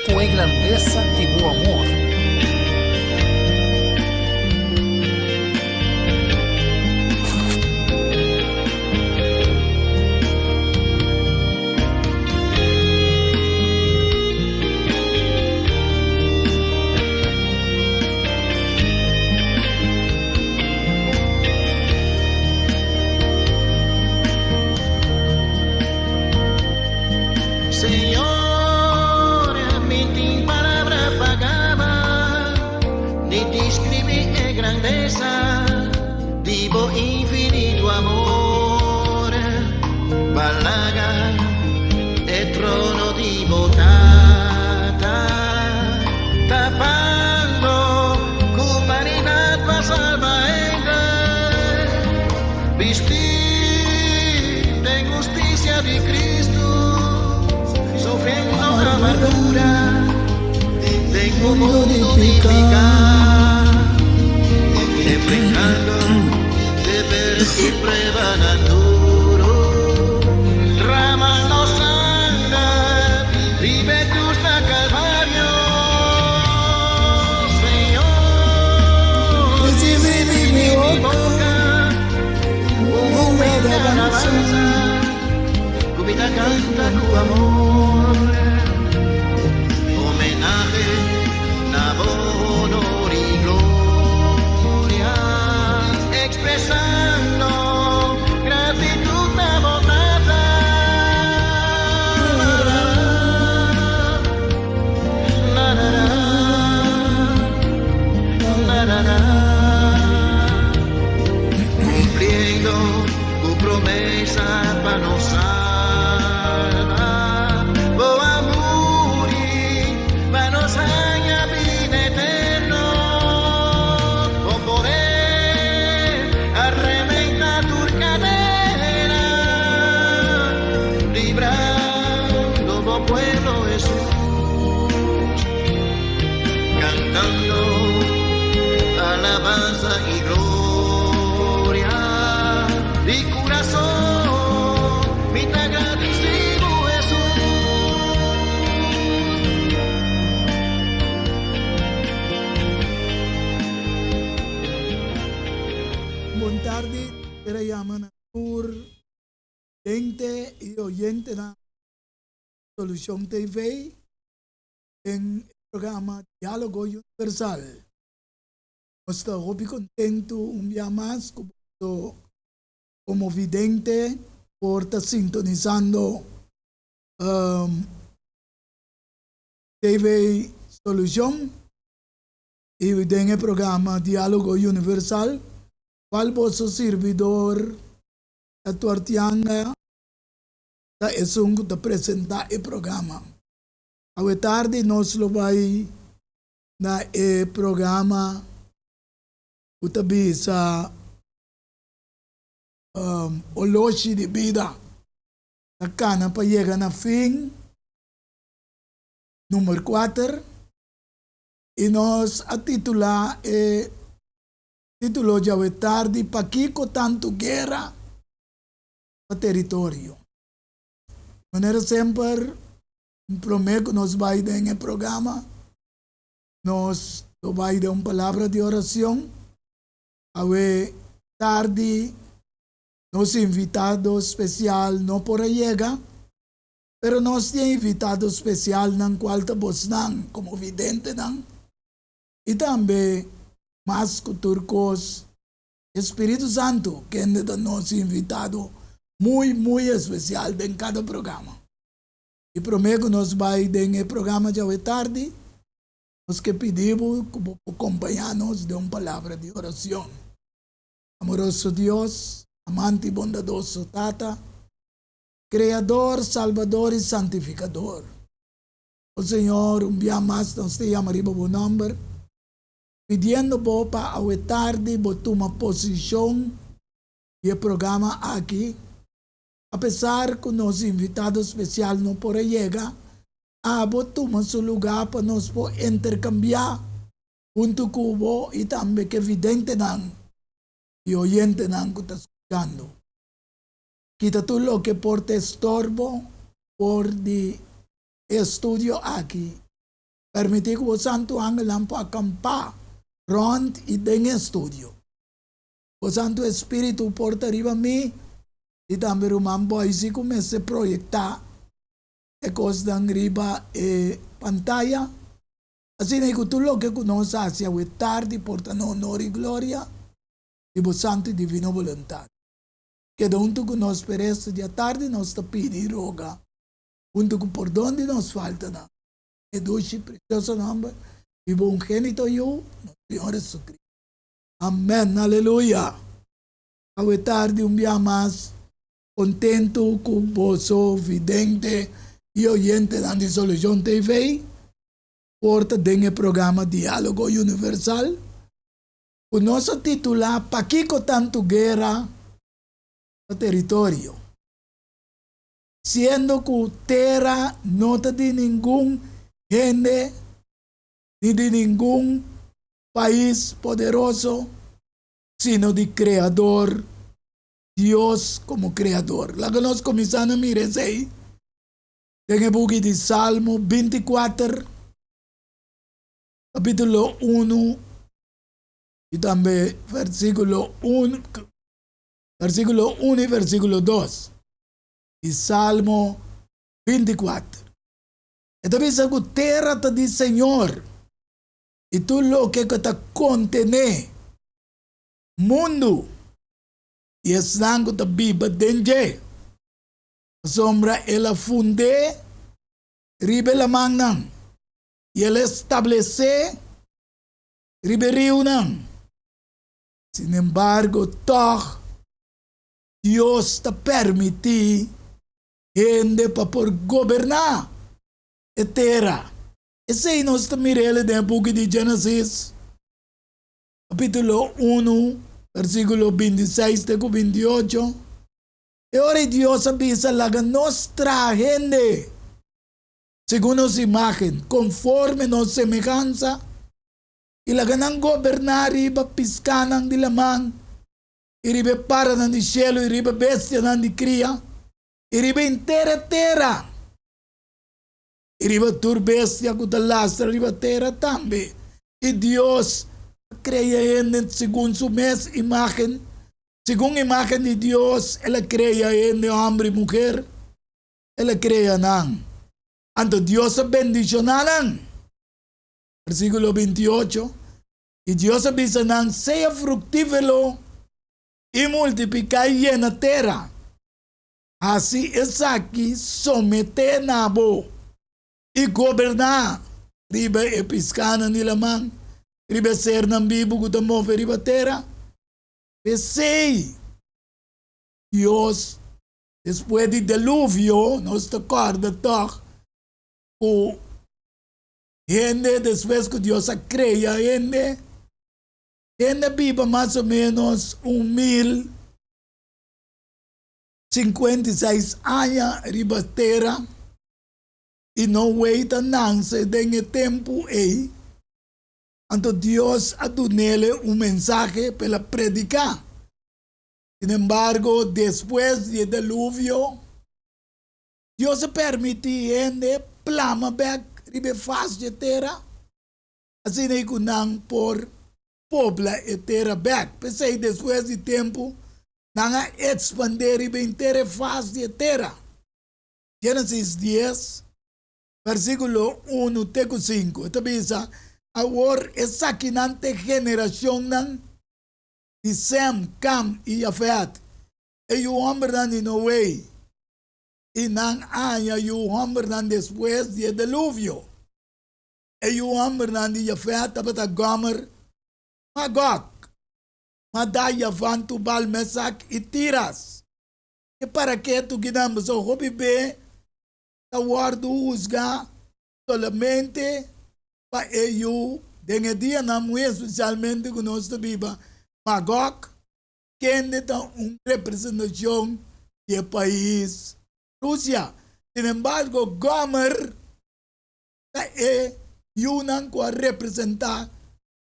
Ku e grandesa di bo amor. Señor, mi tin palabra pa gaba, ni describí e grandeza di bo infinito amor. Balaga e trono di bo tata, tapando ku humanidad pa salba hende. Bistí den husticia di Cristo, sufriendo amargura den un mundo di picá, enfrentando deber y pruebanan duro, dramando sanger riba e cruz na Calvario. Señor, Recibi di mi mi boca boca un un alabanza. alabanza, ku mi ta canta ku amor, homenahe na bo honor y gloria, expresando gratitud na bo Tata. La, la, la, la, la, la. Cumpliendo tu promesa pa nos salva, bo a muri pa nos haña bida eterno, bo poder a reventá tur cadena, librando bo pueblo Jesús, cantando alabanza y gloria. Di corazón, mi te agradecido Jesús. Bon tardi, quiero llamar a tur vidente y oyente na Solucion TV den e programa Diálogo Universal. Nos ta hopi contento un bia mas cu boso como vidente por ta sintonizando TV Solucion y den e programa Diálogo Universal, cual boso servidor Tuartianga ta esun cu ta presenta e programa. Awe tardi nos lo bay na e programa cu ta bisa Oloshi di Bida ta cana pa yega na fin, number 4, y nos a titula e titulo djawe tardi Pakico Tanto Guera pa Teritorio. Manera semper, prome cu nos bay den e programa, nos lo bay den un palabra di oracion. Awe tardi nos invitado special no por a yega, pero nos tin invitado specialnan cual ta bosnan como videntenan y tambe mas cu tur cos Spiritu Santo, kende ta nos invitado muy muy especial den cada programa. Y prome cu nos bay den e programa djawe tardi, nos ke pidi bo cu bo por compaña nos den un palabra di oracion. Amoroso Dios, amante y bondadoso Tata, Creador, Salbador y Santificador. O Señor, un bia mas nos te yama riba bo nomber, pidiendo bo pa awe tardi bo tuma posicion di e programa aki, apesar cu nos invitado special no por a yega, abo tuma su lugar pa nos por intercambia hunto cu bo y tambe cu e videntenan y oyentenan cu ta scuchando. Kita tur loke por ta estorbo for di e estudio aki. Permití ku bo santu angelnan por akampá rònt i den e studio. Bo Santu Espíritu por ta riba mi i tambe ruman Boise ku mester proyektá e kosnan riba e pantaya. Asina i ku tur loke ku nos hasi awe tardi por ta na honor i gloria di bo santu i divino boluntat. Keda huntu ku nos p'e resto di atardi nos ta pidi i roga huntu ku pordon di nos faltanan. E dushi i presioso nòmber di bo ungenito Yu, nos Señor Jesucristo. Amèn! Aleluya! Awe tardi un bia mas kontentu ku boso vidente i oyentenan di Solushon TV por ta den e programa Diálogo Universal ku nos a titulá Pakiko Tantu Guera pa Teritorio? Siendo ku tera no ta di ningun hende ni di ningun pais poderoso, sino di Kreador, Dios komo Kreador. Laga nos kuminsá na mira esei den e buki di Salmo 24, kapítulo 1 i tambe versíkulo 1, versíkulo 1 i versíkulo 2 di Salmo 24. E ta bisa ku tera ta di Señor i tur loke ku ta kontené mundu i esnan ku ta biba den dje, pasobra el a fund'é riba e lamannan i el a establesé riba e riunan. Sinembargo, tòg Dios ta permití hende pa por goberná e tera. Esei nos ta mir'el den e buki di Genesis, kapítulo unu, versíkulo 26 te ku 28. E ora ei Dios a bisa, Laga nos traha hende segun nos imágen, konforme nos semehansa, i laga nan goberná riba piskánan di laman, i riba e paranan di shelu, i riba e bestianan di kria, i riba henter e tera. I riba tur bestia ku ta lastra riba tera tambe. I Dios a krea hende segun su mes imágen, segun imágen di Dios el a krea hende, hòmber i muher, el a krea nan. Anto Dios a bendishoná nan. Versíkulo 28, I Dios a bisa nan, Sea fruktífero i multipliká i yena tera. Hasi esaki someté na bo i goberná riba e piskánan di laman, riba e sernan bibu ku ta move riba tera. P'esei, Dios, despues di deluvio, nos ta kòrda tòg ku hende, despues ku Dios a krea hende, hende a biba mas o ménos un mil 56 aña riba tera i no weita nanse den e tempu ei, anto Dios a dunele un mensahe pa el a prediká. Sin embargo, despues di e deluvio, Dios a permití hende plama bèk riba e fas dje tera, asina ei ku nan por pobla e tera bèk. P'esei, despues di tempu, nan a ekspandé riba henter e fas di e tera. Génesis dies, versíkulo unu te ku sinku, e ta bisa, Awor esakinan ta e generashonnan di Sem, Kam i Jafet, e yu hòmbernan di Noe, i nan a haña yu hòmbernan despues di e deluvio. E yu hòmbernan di Jafet tabata Gomer, Magòg, Madai, Javan, Tubal, Mesak i Tiras. E paraketu kinan boso hopi be ta wòrdu husgá solamente pa e yu den e dianan muy espesialmente ku nos ta biba, Magòg, kende ta un representashon di e pais Rusia. Sinembargo, Gomer ta e yunan ku a representá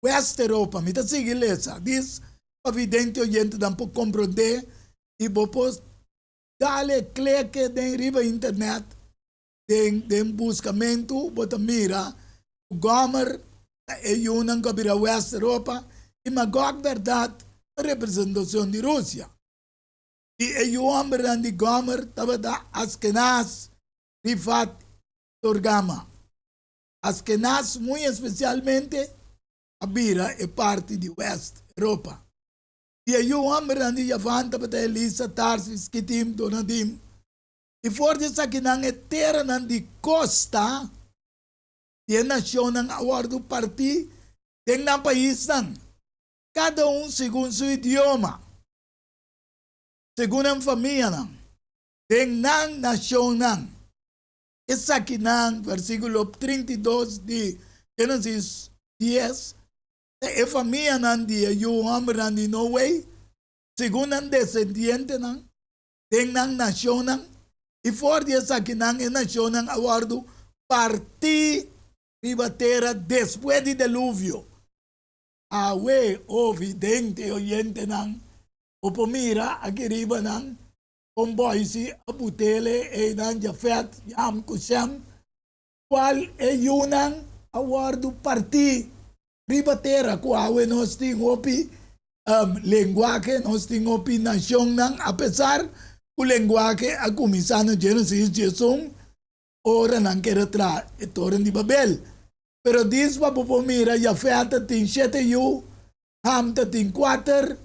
West Europa. Mi ta sigui lesa dis pa vidente oyentenan por komprondé i bo por dal e kleke den riba internet den den buskamentu bo ta mira. Gomer ta e yunan ku a bira West Europa i Magog bèrdat ta representashon di Rusia. I e yu hòmbernan di Gomer tabata Askenaz, Rifat i Torgama. Askenaz muy espesialmente a bira e parti di West Europa. I e yu hòmbernan di Javan tabata Elisa, Tarsis, Kitim, Donadim. I for di esakinan e teranan di kosta di e nashonnan a wòrdu partí den nan paisnan, kada un segun su idioma, segun nan famianan, den nan nashonnan. Esakinan, versíkulo 32 di Génesis 10, ta e famianan di e yu hòmbernan di Noe, segun nan desendientenan, den nan nashonnan, i for di esakinan e nashonnan a wòrdu partí riba tera despues di deluvio. Awe, o vidente i oyentenan, bo por mira aki riba nan kon Boise a butele einan Jafet, Ham ku Shem, kual e yunan a wòrdu partí riba tera ku awe nos tin hopi lenguahe, nos tin hopi nashonnan, apesar ku lenguahe a kuminsá na Genesis 11 ora nan kere traha e toren di Babel. Pero dis pa bo por mira Jafet ta tin shete yu, Ham ta tin kuater,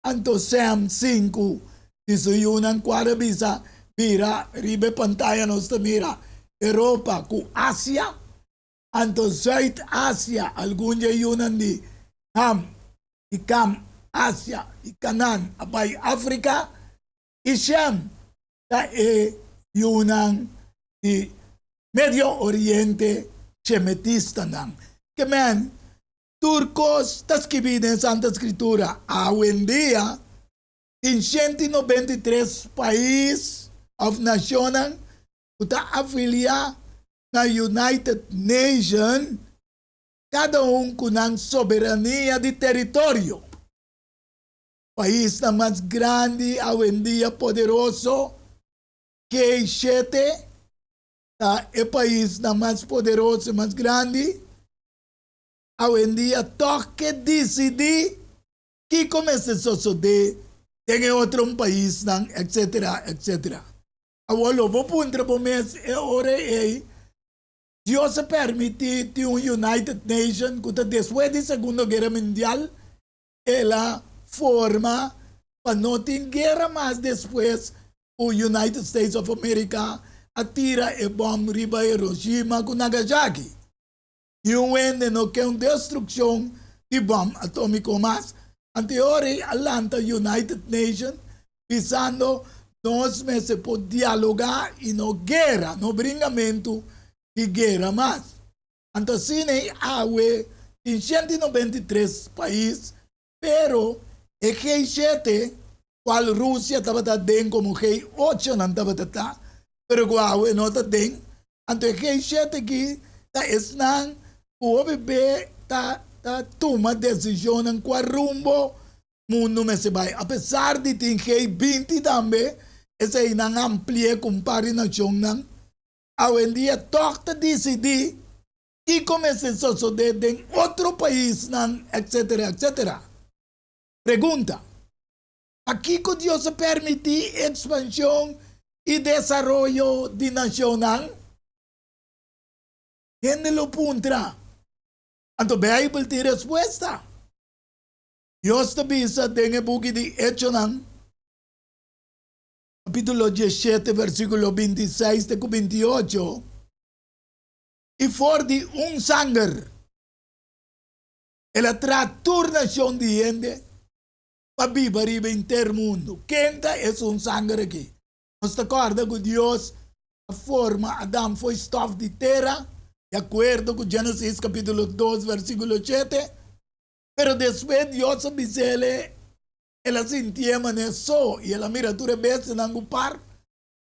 anto Sem sinku. Di su yunan kual a bisa bira riba e pantaya nos ta mira Europa ku Asia. Anto Zuid Asia, algun dje yunan di Ham i Kam, Asia i Kanan a bai Afrika, i Shem ta e yunan di Medio Oriente shemetistanan. Ke men, tur kos ta skibí den Santa Skritura. Awendia tin 193 pais òf nashonnan ku ta afiliá na United Nation, kada un ku nan soberania di teritorio. Paisnan mas grandi awendia poderoso, G7, ta e paisnan mas poderoso i mas grandi awendia tòg ke disidí kiko mester sosodé den e otro paisnan etsetera etsetera. Awor lo bo puntra bo mes e ora ei, Dios a permití tin un United Nation ku ta despues di Segundo Guera Mundial el a forma pa no tin guera mas despues ku United States of America a tira e bòm riba Hiroshima ku Nagasaki. Niun hende no ke un destrukshon di bòm atómiko mas. Anto e ora ei a lanta United Nation bisando nos mester por dialogá i no guera, no bringamentu di guera mas. Anto asina ei awe tin 193 pais, pero e G7, kual Rusia tabata den komo G8 nan tabata ta, pero ku awe no ta den, anto e G7 aki ta esnan ku hopi be ta ta tuma desishonnan kua rumbo mundu mester bai. Apesar di tin G20 tambe, eseinan ampli'é ku un par di nashonnan, awendia tòg ta disidí kiko mester sosodé den otro paisnan, etsetera, etsetera. Pregunta, Pakiko Dios a permití ekspanshon i desaroyo di nashonnan? Hende lo puntra. Anto Beibel tin respuesta. Dios ta bisa den e buki di Echonan, kapítulo 17, versíkulo 26 te ku 28, I for di un sanger el a traha tur nashon di hende pa biba riba henter mundu. Ken ta esun sanger aki? Nos ta kòrda ku Dios a forma Adam fo'i stòf di tera, di akuerdo ku Génesis kapítulo 2, versíkulo 7. Pero despues Dios a bis'el, el a sintié manera so i el a mira tur e bestianan ku par,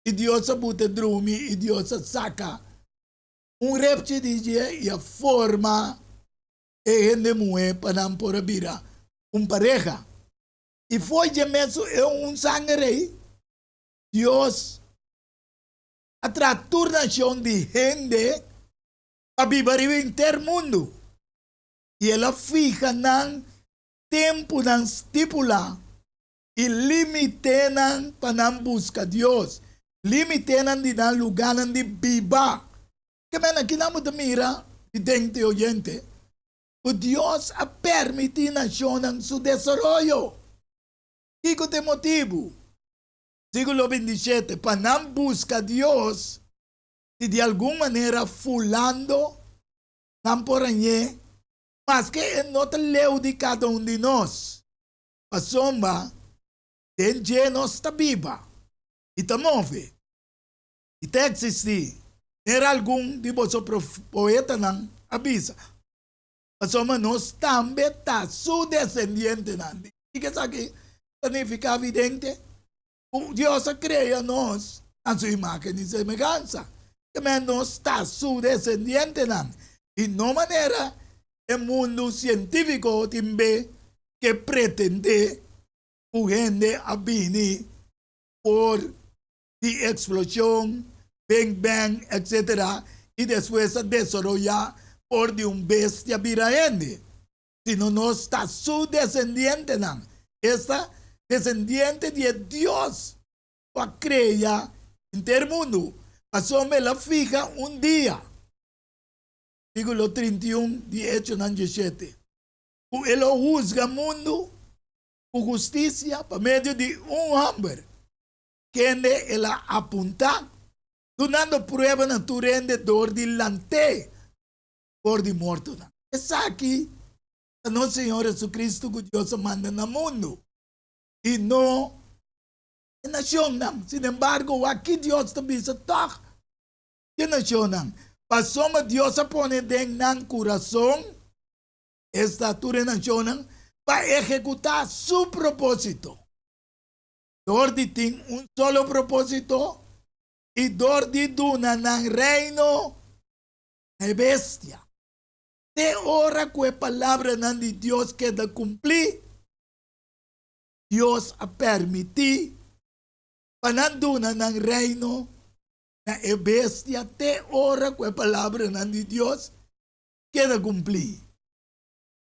i Dios a buta e drumi i Dios a saka un repchi di dje i a forma e hende muhé pa nan por a bira un pareha. I fo'i dje mesun e un sanger ei, Dios a traha tur nashon di hende. Pa biba riba henter mundu. I el a fiha nan tempunan stipulá i limit'é nan pa nan buska Dios, limit'é nan di nan lugánan di biba. Ke men aki nan bo ta mira, vidente oyente, ku Dios a permití nashonnan su desaroyo. Kiko ta e motibu? Versíkulo 27, Pa nan buska Dios i di algun manera fulando nan por hañ'é, maske e no ta leu di kada un di nos. Pasobra den dje nos ta biba i ta move i ta eksistí, manera algun di boso poetanan a bisa, pasobra nos tambe ta su desendientenan. Kiko esaki ta nifiká, vidente? Ku Dios a krea nos na su imágen i semehansa. Te nos ta su desendientenan i no manera e mundu sientífiko tin be ke pretendé ku hende a bini for di eksploshon, Big Bang, etc. I despues a desaroyá for di un bestia bira hende, sino nos ta su desendientenan, esta, desendiente di e Dios ku a krea henter mundu, pasobra el a fiha un dia. Versíkulo 31 di Echonan 17, ku e lo husga mundu ku hustisia pa medio di un hòmber, kende el a apuntá, dunando prueba na tur hende dor di lant'é for di mortonan. Esaki ta nos Señor Jesucristo ku Dios a manda na mundu, i no e nashonnan. Sinembargo, wak ki Dios ta bisa tòg e nashonnan, pasobra Dios a pone den nan kurason, esta tur e nashonnan, pa ehekutá su propósito. Dor di tin un solo propósito i dor di duna nan reino na e bestia. Te ora ku e palabranan di Dios keda kumplí, Dios a permití pa nan duna nan reino na e bestia te ora ku e palabranan di Dios keda kumplí.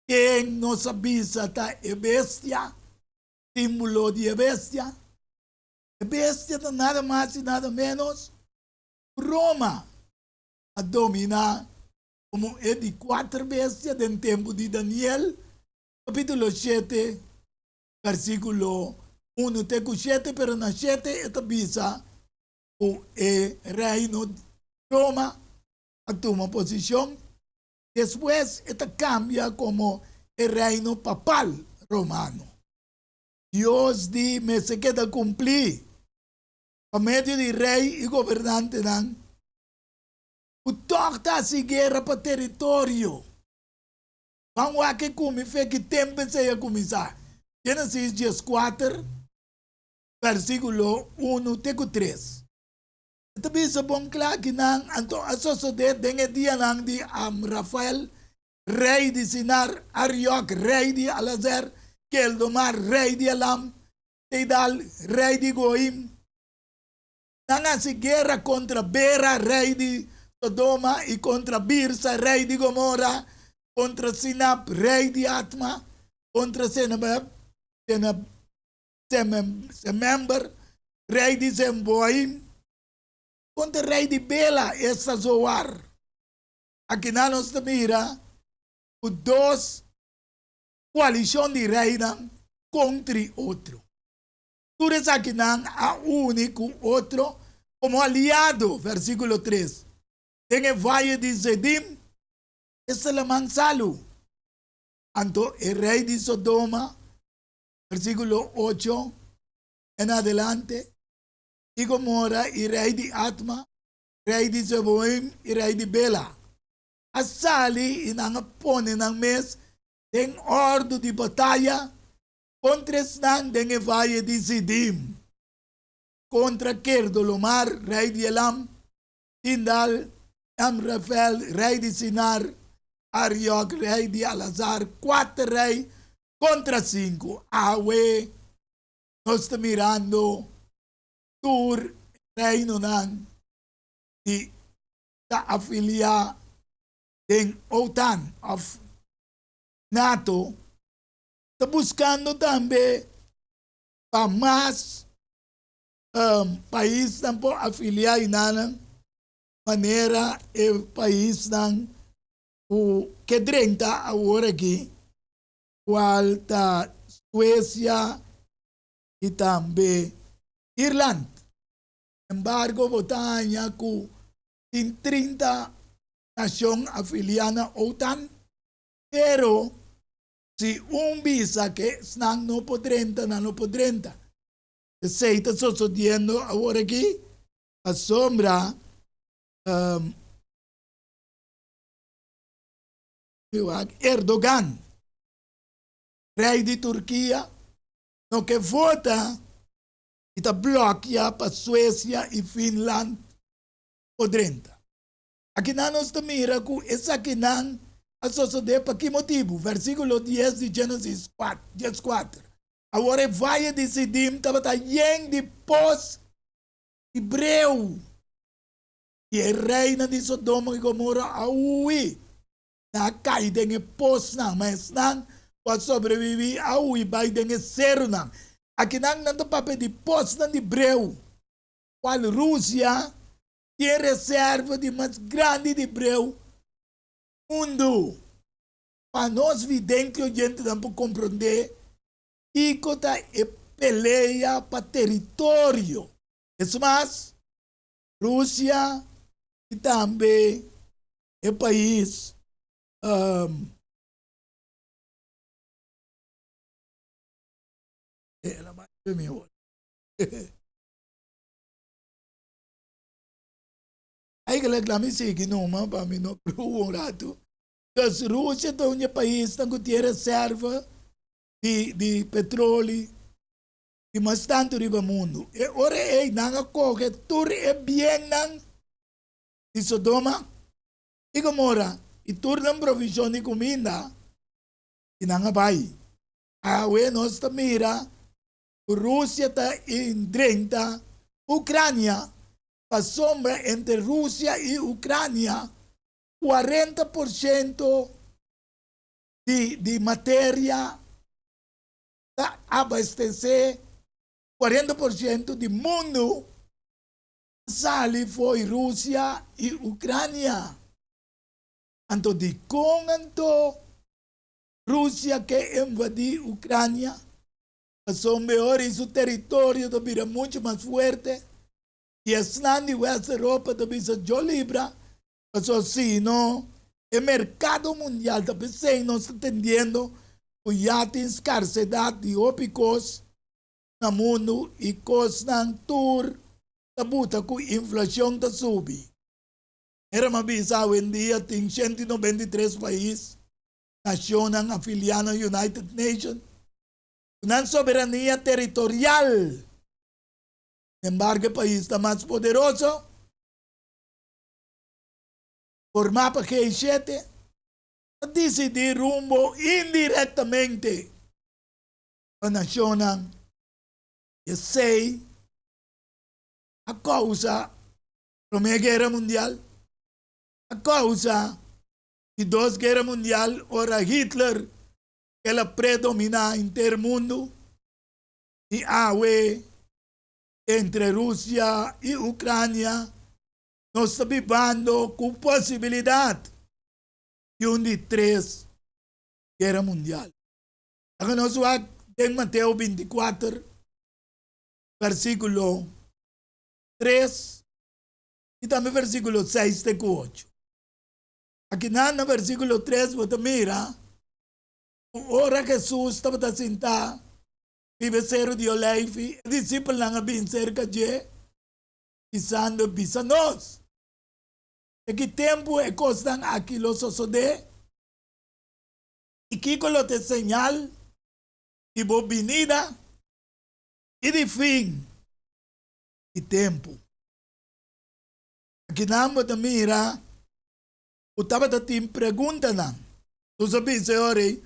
Ken nos a bisa ta e bestia? Símbolo di e bestia. E bestia ta nada mas i nada ménos ku Roma a dominá komo e di kuater bestia den tempu di Daniel, kapítulo 7, versíkulo 1 te ku 7, pero na 7 e ta bisa ku e reino di Roma a tuma posishon. Despues e ta kambia komo e reino papal romano. Dios di mester keda kumplí pa medio di rei i gobernantenan ku tòg ta hasi guera pa teritorio. Ban wak e kumi fe ki tempu esei a kuminsá. Génesis 14, versíkulo 1 te ku 3. E ta bisa bon kla kinan anto a sosodé den e dianan di Amrafel, rei di Sinar, Ariok, rei di Alazer, Keldomar, rei di Elam, Tidal, rei di Goim. Nan a hasi guera kontra Bera, rei di Sodoma, i kontra Birsa, rei di Gomora, kontra Sinab, rei di Atma, kontra Senabeb, Semember, rei di Zemboim, kontra rei di Bela, esta Zoar. Akinan nos ta mira ku dos koalishon di reinan kontri otro. Tur esakinan a uni ku otro komo aliado, versíkulo 3, den e vaye di Zedim, esta laman salu. Anto e rei di Sodoma, versíkulo 8 en adelante, i Gomora i rei di Atma, rei di Zeboim i rei di Bela, a sali i nan a pone nan mes den òrdu di bataya kontra esnan den e vaye di Sidim, kontra Kerdolomar, rei di Elam, Tindal, Amrafel, rei di Sinar, Ariok, rei di Alazar, kuater rei kontra sinku. Awe nos ta mirando tur reinonan di ta afiliá. Den OTAN of NATO ta buskando tambe pa mas paisnan por afiliá einan manera e paisnan ku ke drenta awor aki kual ta Suecia i tambe Irland. Embargo bo ta haña ku tin 30 nashon afiliá na OTAN, pero si un bisa ke esnan no por drenta, nan no por drenta. Esei ta sosodiendo awor aki pasobra Erdogan, rei di Turkia, no ke vota i ta blòkia pa Suesia i Finland por drenta. Akinan nos ta mira ku esakinan a sosodé pa ki motibu? Versíkulo 10 di Génesis 14. Awor e vaye di Sidim tabata yen di pos di breu, i e reinan di Sodoma i Gomora a hui. Nan a kai den e posnan, ma esnan ku a sobreviví a hui bai den e serunan. Akinan nan ta papia di posnan di breu, kual Rusia tin e reserva di mas grandi di breu mundu. Pa nos vidente oyentenan por komprondé kiko ta e pelea pa teritorio. Es mas, Rusia i tambe e pais Eigenlijk laat mi sigui numa pa mi no pruba un ratu. Dus Rusia ta un di e paisnan ku tin reserva di di petroli di mas tantu riba mundu. E ora ei nan a kohe tur e biennan di Sodoma i Gomora i tur nan provishon di kuminda i nan a bai. Awe nos ta mira ku Rusia ta drenta Ukrania pasobra entre Rusia i Ukrania 40% di materia ta abastesé 40% di mundu sali fo'i Rusia i Ukrania. Anto dikon anto Rusia ke invadí Ukrania? Pasobra ora i su teritorio ta bira muchu mas fuerte i esnan di West Europa ta bisa djo libra, pasobra sino e merkado mundial ta p'esei nos ta tendiendo ku ya tin skarsedat di hopi kos na mundu i kosnan tur ta buta ku inflashon ta subi. Era m'a bisa awendia tin 193 pais, nashonnan afiliá na United Nations ku nan soberania teritorial. Sin embargo e paisnan mas poderoso, formá pa G7, ta disidí rumbo indirektamente pa nashonnan. Esei a kousa Promé Guera Mundial, a kousa di Dos Guera Mundial ora Hitler el a predominá henter mundu i awe entre Rusia i Ukrania nos ta bibando ku posibilidat di un di tres guera mundial. Laga nos wak den Mateo 24 versíkulo 3 i tambe versíkulo 6 te ku 8. Akinan na versíkulo 3 bo ta mira ku ora Hesus tabata sintá riba e Seru di Oleifi, e disipelnan a bin serka dje, bisando, Bisa nos, te ki tempu e kosnan aki lo sosodé? I kiko lo ta e señal di bo binida i di fin di tempu? Akinan bo ta mira ku tabata tin preguntanan. Jesús a bisa e ora ei,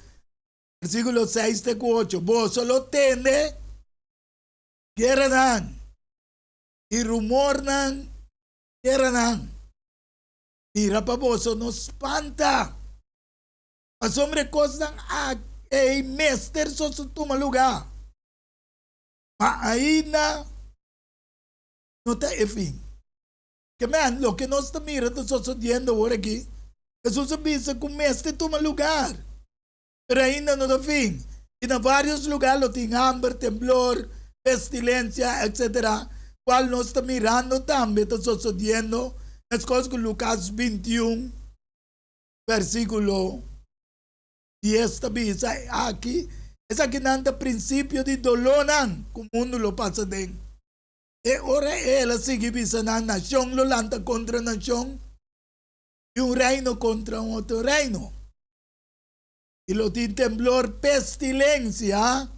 versíkulo 6 te ku 8, Boso lo tende gueranan i rumornan gueranan. Mira pa boso no spanta. Pasobra e kosnan ei mester soso tuma lugá. Ma ainda no ta e fin. Ke men, loke nos ta mira ta sosodiendo awor aki, Hesus a bisa ku mester tuma lugar, pero ainda no ta fin. I na vários lugar lo tin hamber, temblor, pestilensia, etc. Kual nos ta mirando tambe ta sosodiendo, meskos ku Lukas 21, versíkulo 10 ta bisa aki, Esakinan ta prinsipio di dolónan ku mundu lo pasa den. E ora el a sigui bisa nan, Nashon lo lanta kontra nashon, i un reino kontra un otro reino. I lo tin temblor, pestilensia.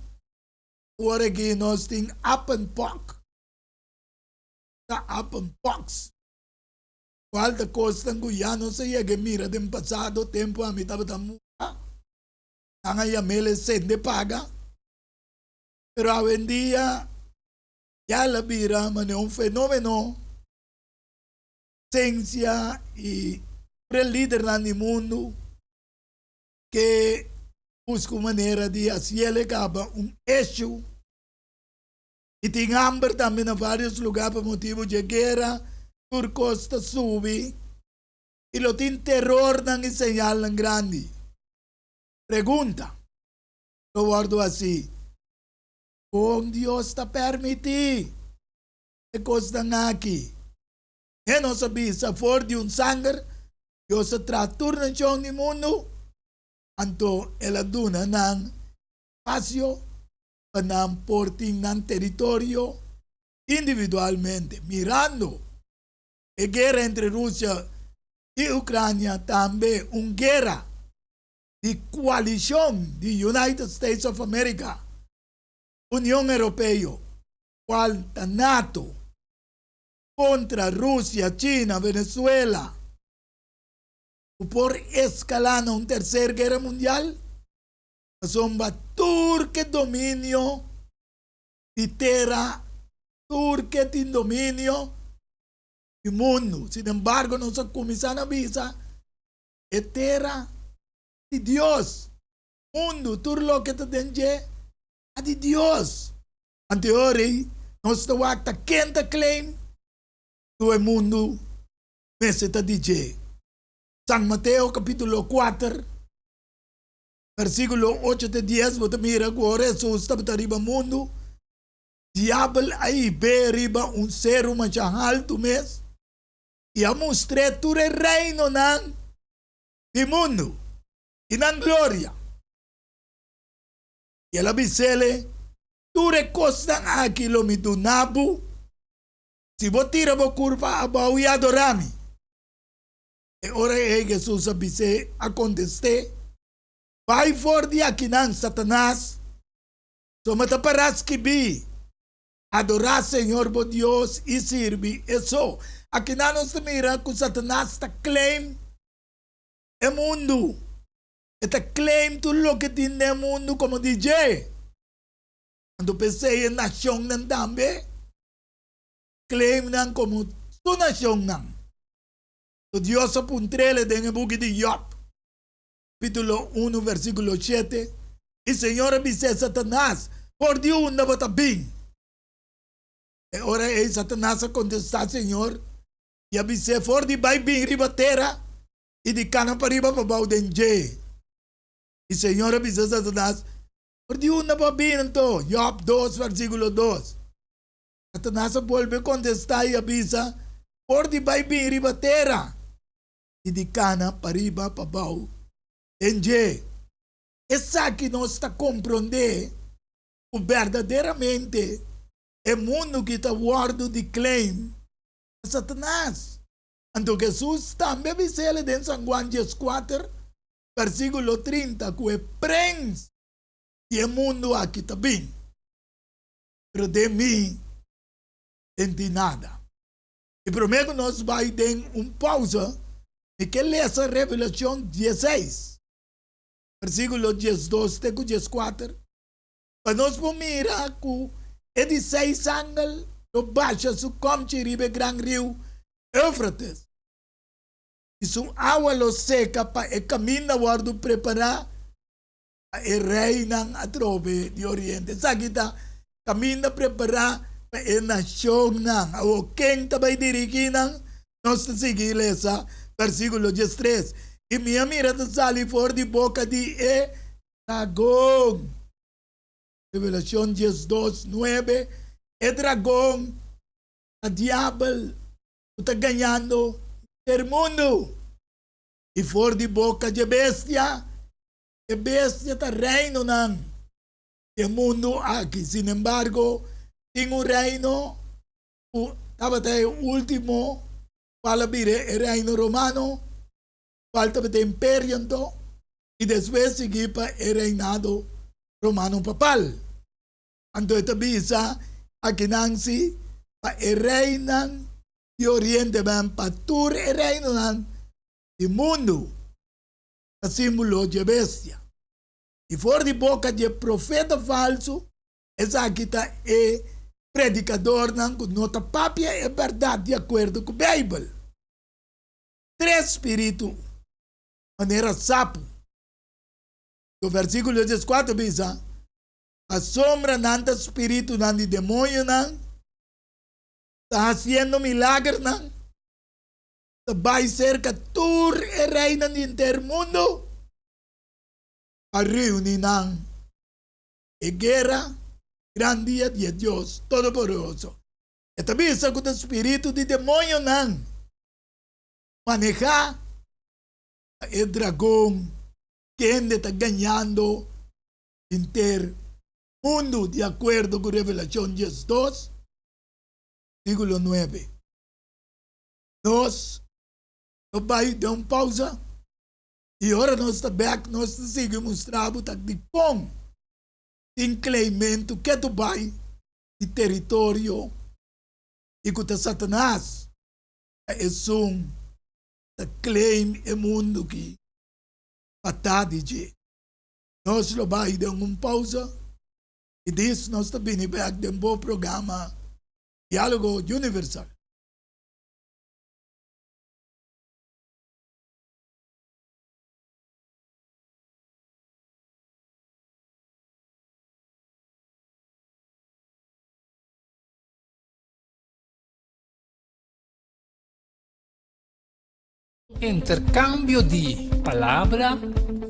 Ora aki nos tin apenpok. Ta apenpoks. Kual ta kosnan ku ya nos a yega mira den pasado tempu ami tabata mucha. Nan a yam'el e sende paga. Pero awendia ya el a bira manera un fenomeno. Sensia i tur e lidernan di mundu ke buska un manera di hasiel e kaba un eshu. I tin hamber tambe na vários lugá pa motibu dje guera, tur kos ta subi i lo tin terornan i señalnan grandi. Pregunta lo wòrdu hasí, Kon Dios ta permití e kosnan aki? E nos a bisa for di un sanger, Dios a traha tur nashon di mundu, anto el a duna nan spasio pa nan por tin nan teritorio individualmente. Mirando e guera entre Rusia i Ucrania tambe un guera di coalicion di United States of America, Union Europeo, cual ta nato, contra Rusia, China, Venezuela, cu por escala na un tercer guera mundial. Pasobra tur ke dominio di tera, tur ke tin dominio di mundu. Sin embargo, nos a kuminsá na bisa e tera di Dios. Mundu, tur loke ta den dje, ta di Dios. Anto e ora ei, nos ta wak ta ken ta claim ku e mundu mester ta di dje. San Mateo kapítulo kuater. Versíkulo ocho te dies bo ta mira ku ora Hesus tabata riba mundu, Diabel a hib'é riba un seru masha haltu mes i a mustr'é tur e reinonan di mundu i nan gloria. I el a bis'é, Tur e kosnan aki lo mi duna bo si bo tira bo kurpa abou i adorá mi. E ora ei Hesus a bis'é, a kontest'é, Bai for di akinan, Satanas! Soma ta pará skibí, Adorá Señor bo Dios i sirbi e so. Akinan nos ta mira ku Satanas ta claim e mundu. E ta claim tur loke tin den e mundu komo di dje. Anto p'esei e nashonnan tambe claim nan komo su nashonnan. So Dios a puntr'el den e buki di Job, kapítulo unu, versíkulo shete, I Señor a bis'é, Satanas, for di unda bo ta bin? E ora ei Satanas a kontestá Señor i a bis'é, For di bai bin riba tera i di kana pariba pabou den dje. I Señor a bisa Satanas, For di unda bo a bin anto? Job dos, versíkulo dos. Satanas a bolbe kontestá i a bisa, For di bai bin riba tera i di kana pariba pabou den dje. Esaki nos ta komprondé ku berdaderamente e mundu ki ta wòrdu di claim pa Satanas. Anto Hesus tambe a bis'el den San Juan dieskuater, versíkulo 30 ku e prens di e mundu aki ta bin. Pero den mi den tin nada. I promé ku nos bai den un pausa, mi ke lesa Revelashon dieseis, versíkulo 12 te ku 14, pa nos por mira ku e di seis angel lo basha su kòmchi riba e gran riu Eufrates. I su awa lo seka pa e kaminda wòrdu prepará pa e reinan atrobe di oriente. Esaki ta kaminda prepará pa e nashonnan. Awor, ken ta bai dirigí nan? Nos ta sigui lesa versíkulo diestres, I mi a mira ta sali for di boka di e dragon. Revelashon 12, 9, E dragon ta Diabel ku ta gañando henter mundu. I for di boka dje bestia, e bestia ta reinonan di e mundu aki. Sinembargo, tin un reino ku tabata e último kual a bira e reino romano, kual tabata e imperio anto, i despues sigui pa e reinado romano papal. Anto e ta bisa akinan si pa e reinan di oriente ban pa tur e reinonan di mundu ta símbolo dje bestia. I for di boka dje profeta falsu, esaki ta e predikadornan ku no ta papia e bèrdat di akuerdo ku Beibel. Tres spiritu manera sapu. Do versíkulo 14 bisa, Pasobra nan ta spiritunan di demoñonan, ta hasiendo milagernan, ta bai serka tur e reinan di henter mundu pa reuni nan e guera gran dia di e Dios Todopoderoso. E ta bisa ku ta spiritu di demoñonan manehá pa e dragon kende ta gañando henter mundu di akuerdo ku Revelashon 12, versíkulo 9. Nos lo bai den un pausa i ora nos ta bèk nos ta sigui mustra bo ta dikon tin kleimentu ketu bai di teritorio i ku ta Satanas ta esun ta claim e mundu ki pa ta di dje. Nos lo bai den un pausa i dis nos ta bini bek den bo programa Dialogo Universal. Interkambio di palabra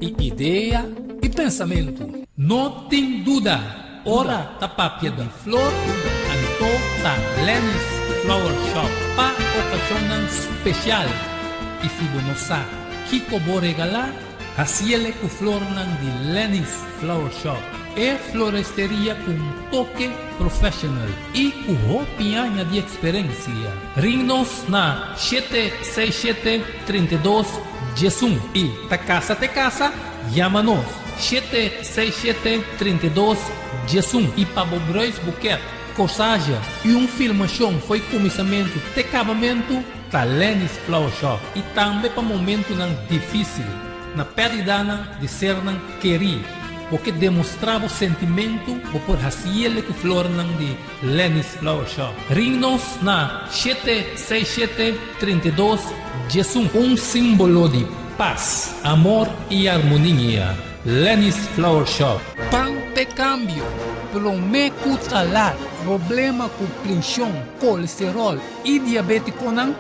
i idea i pensamentu. No tin duda, ora ta papia di flor, anto ta Lenny's Flower Shop pa okashonnan spesial. I si bo no sa kiko bo regalá, hasiele ku flornan di Lenny's Flower Shop, e floresteria ku un toke professional i ku hopi aña di eksperensia. Ring nos na 767 32 11 i ta kasa te kasa, yama nos 767 32 11 i pa bo bruidsboeket, corsage i un filmashon fo'i kuminsamentu te kabamentu ta Lenny's Flower Shop i tambe pa momentunan difisil na pèrdidanan di sernan kerí. Bo ke demostrá bo sentimentu bo por hasiele ku flornan di Lenny's Flower Shop. Ring nos na 767 32 11. Un simbolo di pas, amor i armonia. Lenny's Flower Shop. Pan p'e kambio, promé ku ta lat. Problema ku prenshon, kolesteròl i diabétikonan,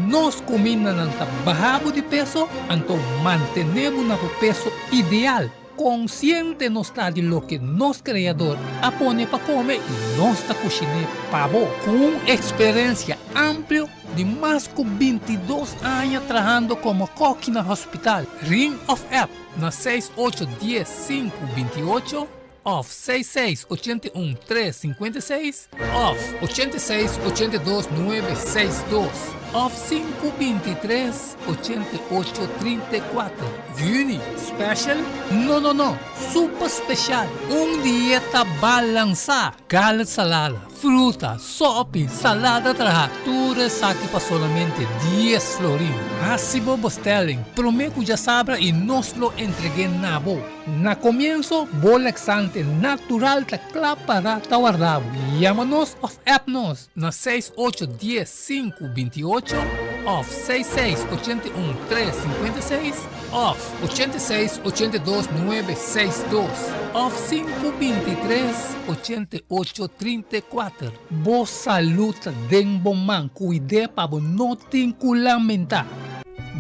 nos kumindanan ta baha bo di peso, anto mantené bo na bo peso ideal. Konsiente nos ta di loke nos Kreador a pone pa kome i nos ta kushiné pa bo. Ku un eksperensia amplio di mas ku 22 aña trahando komo kòki na hospital, Ring òf app na seis ocho dies sinku 28 òf seis seis 81 tres 56 òf 86 82 nuebe seis dos òf sinku 23 88 34. Juni, special? No no no, super special! Un dieta balansá, gala salada, fruta, sopi, salada traha, tur esaki pa solamente dies florin. Hasi bo bestelling promé ku djasabra i nos lo entreg'é na bo. Na komienso, bo laxante natural ta kla pará ta warda bo. Yama nos òf app nos na 68 10 5 28. òf seis seis 81 tres 56 òf 86 82 nuebe seis dos òf sinku 23 88 34. Bo salud ta den bo man, kuid'é pa bo no tin ku lamentá.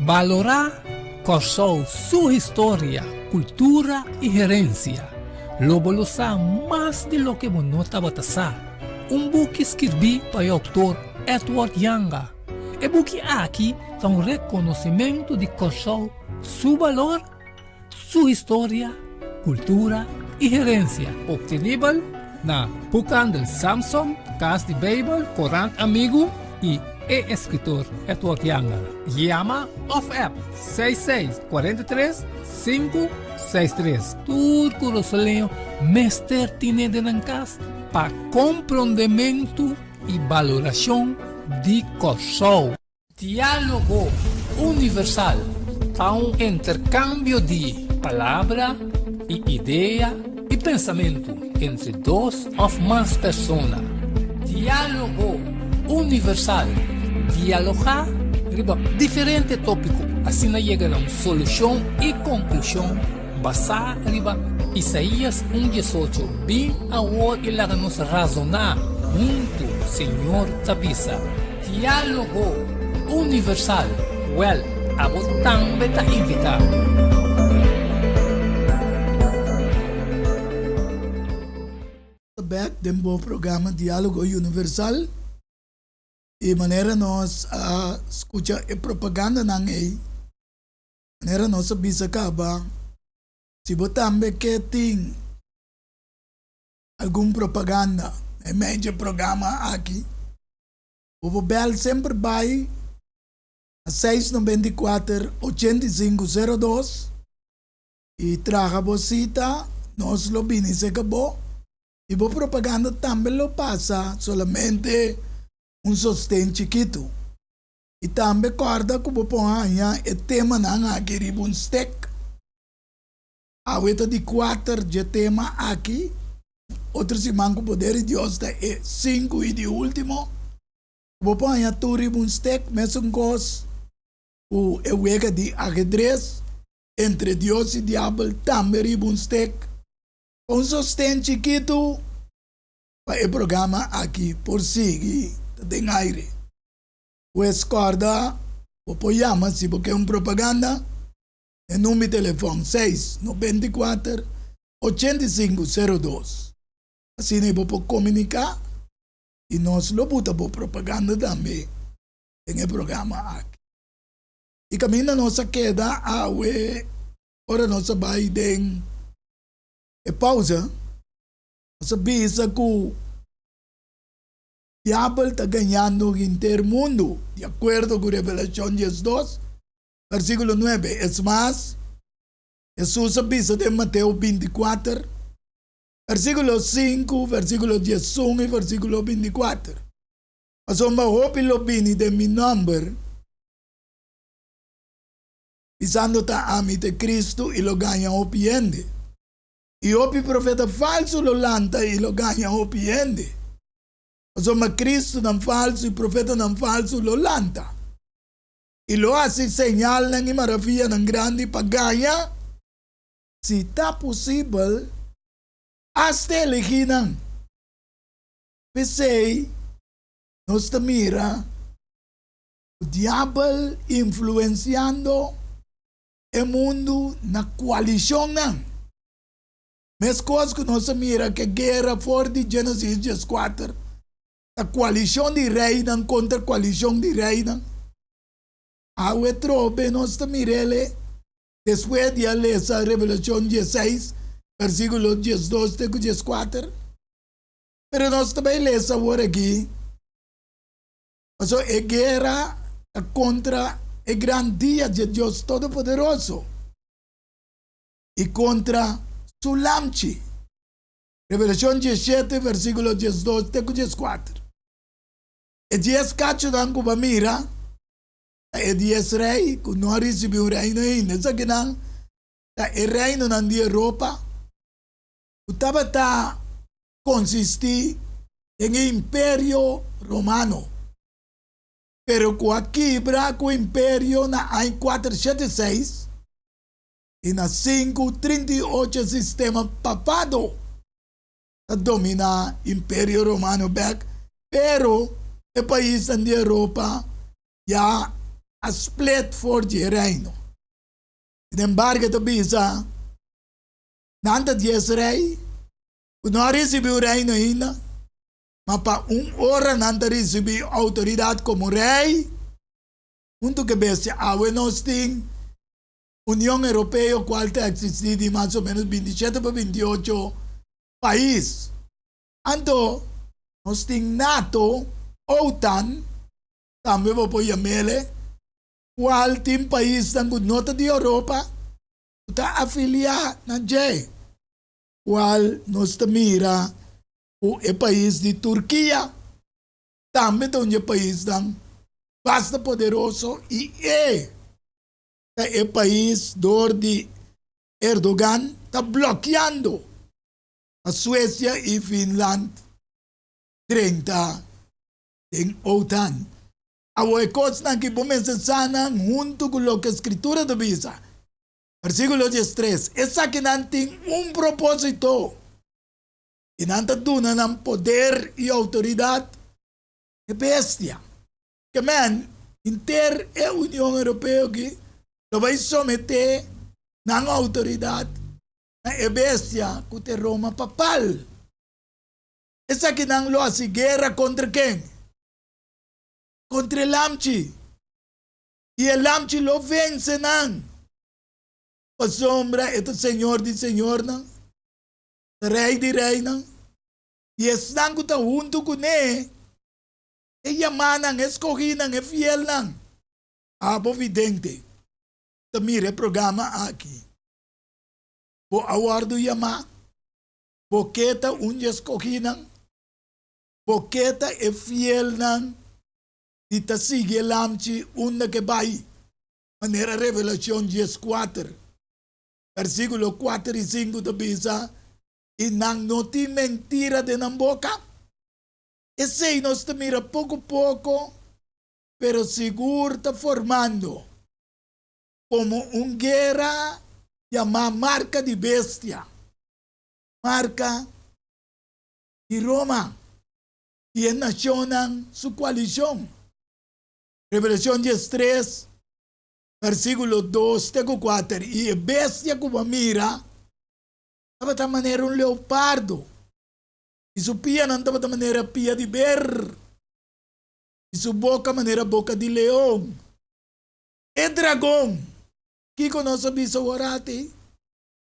Balorá Kòrsou su historia, kultura i herensia. Lo bo lo sa mas di loke bo no tabata sa. Un buki skirbí pa e outor Edward Janga. E buki aki ta un rekonosimentu di Kòrsou su balor, su historia, kultura i herensia. Optenibel na Boekhandel Samson, Kas di Beibel, Korant Amigu i e eskritor Edward Janga. Yama òf app 66 43 563. Tur kurasoleño mester tine den nan kas pa komprondementu i balorashon di Kòrsou. Diálogo Universal ta un interkambio di palabra i idea i pensamentu entre dos òf mas persona. Diálogo Universal, dialogá riba diferente tópiko, asina yega na un solushon i konklushon basá riba Isaías un diesocho, Bin awor i laga nos razoná huntu, Señor ta bisa. Diálogo Universal, Wèl, abo tambe ta invitá. Ta bèk den bo programa Diálogo Universal i manera nos a skucha e propagandanan ei, manera nos a bisa kaba, si bo tambe ke tin algun propaganda na e medio dje programa aki, bo por bèl semper bai na seis 94 85 02 i traha bo sita, nos lo bini serka bo i bo propaganda tambe lo pasa, solamente un sosten chikitu. I tambe kòrda ku bo por haña e temanan aki riba un stek. Awe ta di kuater dje tema aki, otro siman ku poder di Dios ta e sinku i di último. Bo por haña tur riba un stek, mesun kos ku e wega di ahedres entre Dios i diabel tambe riba un stek. Pa un sosten chikitu pa e programa aki por sigui ta den aire. Pues kòrda bo por yama si bo ke un propaganda e number di telefòn seis 94 85 02. Asina bo por komuniká i nos lo buta bo propaganda tambe den e programa aki. I kaminda nos a keda awe ora nos a bai den e pausa, nos a bisa ku diabel ta gañando henter mundu, di akuerdo ku Revelashon 12, versíkulo 9. Es mas, Hesus a bisa den Mateo 24, versíkulo 5, versíkulo 11 i versíkulo 24, Pasobra hopi lo bini den mi nòmber, bisando ta ami ta e Kristu, i lo gaña hopi hende. I hopi profeta falsu lo lanta i lo gaña hopi hende. Pasobra Kristunan falsu i profetanan falsu lo lanta i lo hasi señalnan i maravianan grandi pa gaña, si ta posibel, asta elegínan. P'esei nos ta mira ku diabel influensiando e mundu na koalishonnan. Meskos ku nos a mira ku e guera for di Genesis 14 ta koalishon di reinan kontra koalishon di reinan. Awe trobe nos ta mir'el despues di a lesa Revelashon 16 versíkulo 12 te ku 14. Pero nos ta bai lesa awor aki pasobra e guera ta kontra e gran dia dje Dios Todopoderoso i kontra su Lamchi. Revelashon 17 versíkulo 12 te ku 14. E dies kachunan ku bo a mira ta e dies rei ku no a risibí un reino ainda. Esakinan ta e reinonan di Europa ku tabata konsistí den e Imperio Romano. Pero ku a kibra ku imperio na aña 476 i na 538 e sistema papado ta dominá Imperio Romano bèk, pero e paisnan di Europa ya a split for di e reino. Sin embargo e ta bisa, Nan ta dies rei ku no a risibí un reino ainda, ma pa un ora nan ta risibí outoridat komo rei huntu ku e bestia. Awe nos tin Union Europeo kual ta eksistí di mas o ménos 27 pa 28 pais. Anto nos tin nato, OTAN, tambe bo por yam'ele, kual tin paisnan ku no ta di Europa ku ta afiliá na dje, kual nos ta mira ku e pais di Turkia tambe ta un dje paisnan basta poderoso i e ta e pais dor di Erdogan ta blokeando pa Suecia i Finland drenta den OTAN. Awor e kosnan ki bo mester sa nan huntu ku loke Skritura ta bisa. Versíkulo 13, Esakinan tin un propósito, i nan ta duna nan poder i outoridat e bestia. Ke men, henter e Union Europeo aki lo bai someté nan outoridat na e bestia ku ta e Roma papal. Esakinan lo hasi guera kontra ken? Kontra e Lamchi. I e Lamchi lo vense nan, pasobra e ta Señor di señornan, ta Rei di reinan, i esnan ku ta huntu kuné, e yamanan, e skohínan, e fielnan. Abo vidente ta mira e programa aki. Bo a wòrdu yamá? Bo ke ta un di e skohínan? Bo ke ta e fielnan di ta sigui e lamchi unda ke bai? Manera Revelashon 14, versíkulo 4 i 5 ta bisa, I nan no tin mentira den nan boka. Esei nos ta mira poko poko, pero sigur ta formando komo un guera yamá marka di bestia, marka di Roma i e nashonnan su koalishon. Revelashon 13, versíkulo 2 te ku 4, I e bestia ku bo a mira tabata manera un leopardo, i su pianan tabata manera pia di ber, i su boka manera boka di leon. E dragon, kiko nos a bisa awor ati?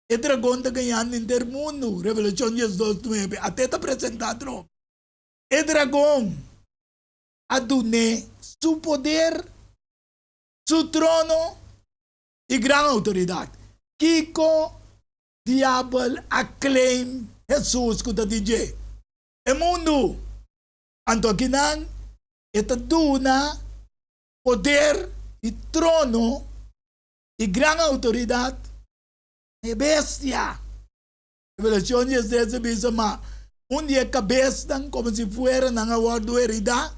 E dragon ta gañando henter mundu, Revelashon 12, 9, ate ta presentá atrobe. E dragon a dun'é su poder, su trono i gran outoridat. Kiko Diabel a claim Hesus ku ta di dje? E mundu. Anto akinan e ta duna poder i trono i gran outoridat na e bestia. Revelashon 16 ta bisa ma un di e kabesnan komo si fuera nan a wòrdu heridá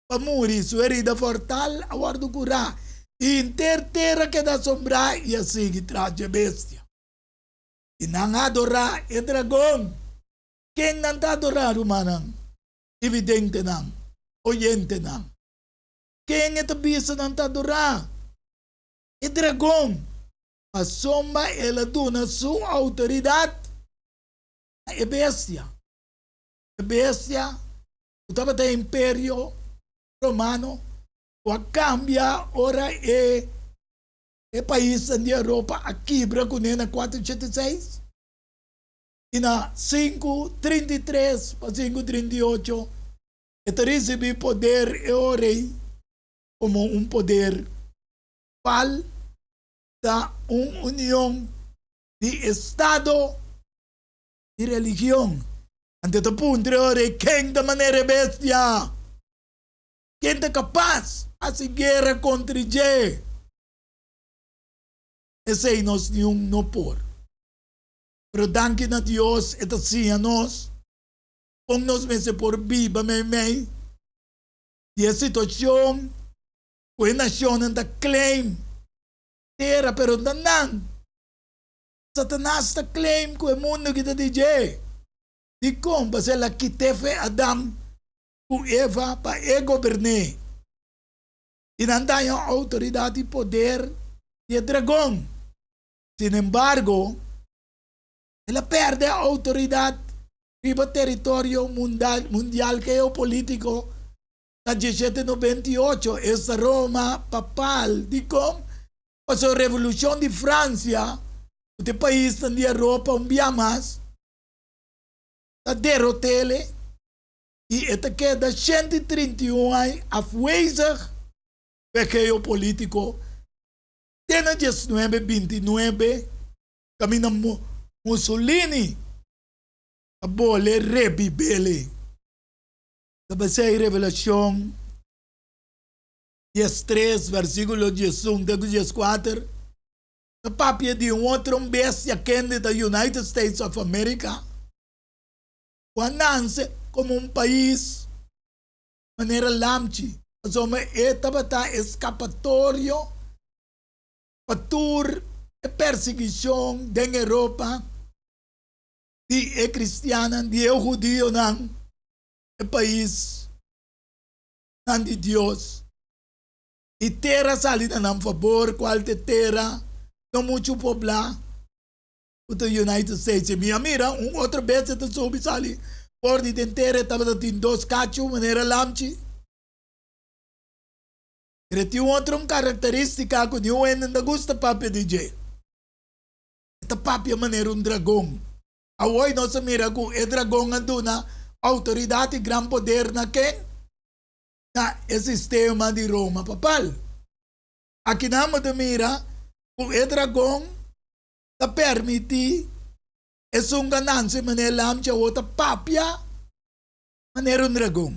pa muri, su herida fortal a wòrdu kurá, i henter tera keda asombrá i a sigui tras dje bestia. I nan a adorá e dragon. Ken nan ta adorá, rumannan i videntenan, oyentenan? Ken e ta bisa nan ta adorá? E dragon, pasobra el a duna su outoridat na e bestia. E bestia ku tabata e Imperio Romano ku a kambia ora e e paisnan di Europa a kibra kuné na 486 i na 533 pa 538 e ta risibí poder e ora ei komo un poder kual ta un union di estado i religion. Anto ta puntra e ora ei, Ken ta manera e bestia? Ken ta kapas hasi guera kontra dje? Esei nos niun no por. Pero danki na Dios e ta siña nos kon nos mester por biba meimei di e situashon. Ku e nashonnan ta claim tera pero ta nan. Satanas ta claim ku e mundu ki ta di dje. Dikon? Pasobra el a kit'é fe Adam ku Eva pa e gobern'é. I nan daña outoridat i poder di e dragon. Sinembargo, el a pèrdè outoridat riba teritorio mundial geopolítiko na 1798, esta Roma papal. Dikon? Pasobra Revolushon di Fransia, ku ta e paisnan di Europa un bia mas, ta derot'ele i e ta keda 131 aña afwezig pa e geopolítiko te na 1929 kaminda Mussolini a bole rebib'ele. Ta basá Revelashon 13, versíkulo 11 te ku 14, ta papia di un otro bestia kende ta United States of America, ku a nanse komo un pais manera lamchi, pasobra e tabata eskapatorio pa tur e persiguishon den Europa di e kristiannan, di e hudionan, e paisnan di Dios. I tera sali na nan fabor, kual ta e tera no muchu poblá ku ta United States. I mi a mira un otro bestia ta subi sali for di den tera, e tabata tin dos kachu manera lamchi. Pero e tin un otro karakterístika ku niun hende no ta gusta papia di dje. E ta papia manera un dragon. Awor nos a mira ku e dragon a duna outoridat i gran poder na ken? Na e sistema di Roma papal. Akinan bo ta mira ku e dragon ta permití esun ku a nanse manera lamchi awor ta papia manera un dragon.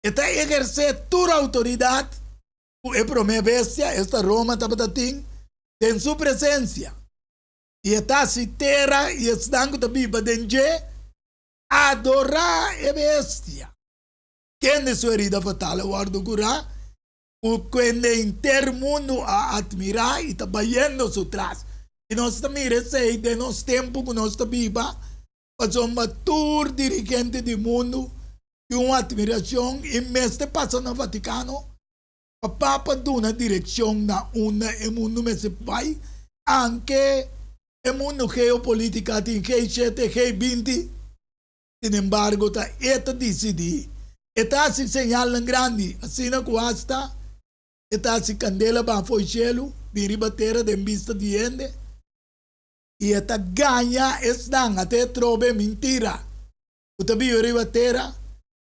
E ta ehersé tur outoridat ku e promé bestia, esta Roma, tabata tin den su presensia. I e ta hasi tera i esnan ku ta biba den dje adorá e bestia, kende su herida fatal a wòrdu kurá, ku kende henter mundu a atmirá i ta bayendo su tras. I nos ta mira esei den nos tempu ku nos ta biba, pasobra tur dirigente di mundu tin un atmirashon i mester pasa na Vatikano pa Papa duna direkshon na unda e mundu mester bai, anke e mundu geopolitika tin G7, G20, sinembargo ta e ta disidí. E ta hasi señalnan grandi, asina ku asta e ta hasi kandela baha fo'i shelu bin riba tera den bista di hende, i e ta gaña esnan, ata e trobe mintira, ku ta biba riba tera,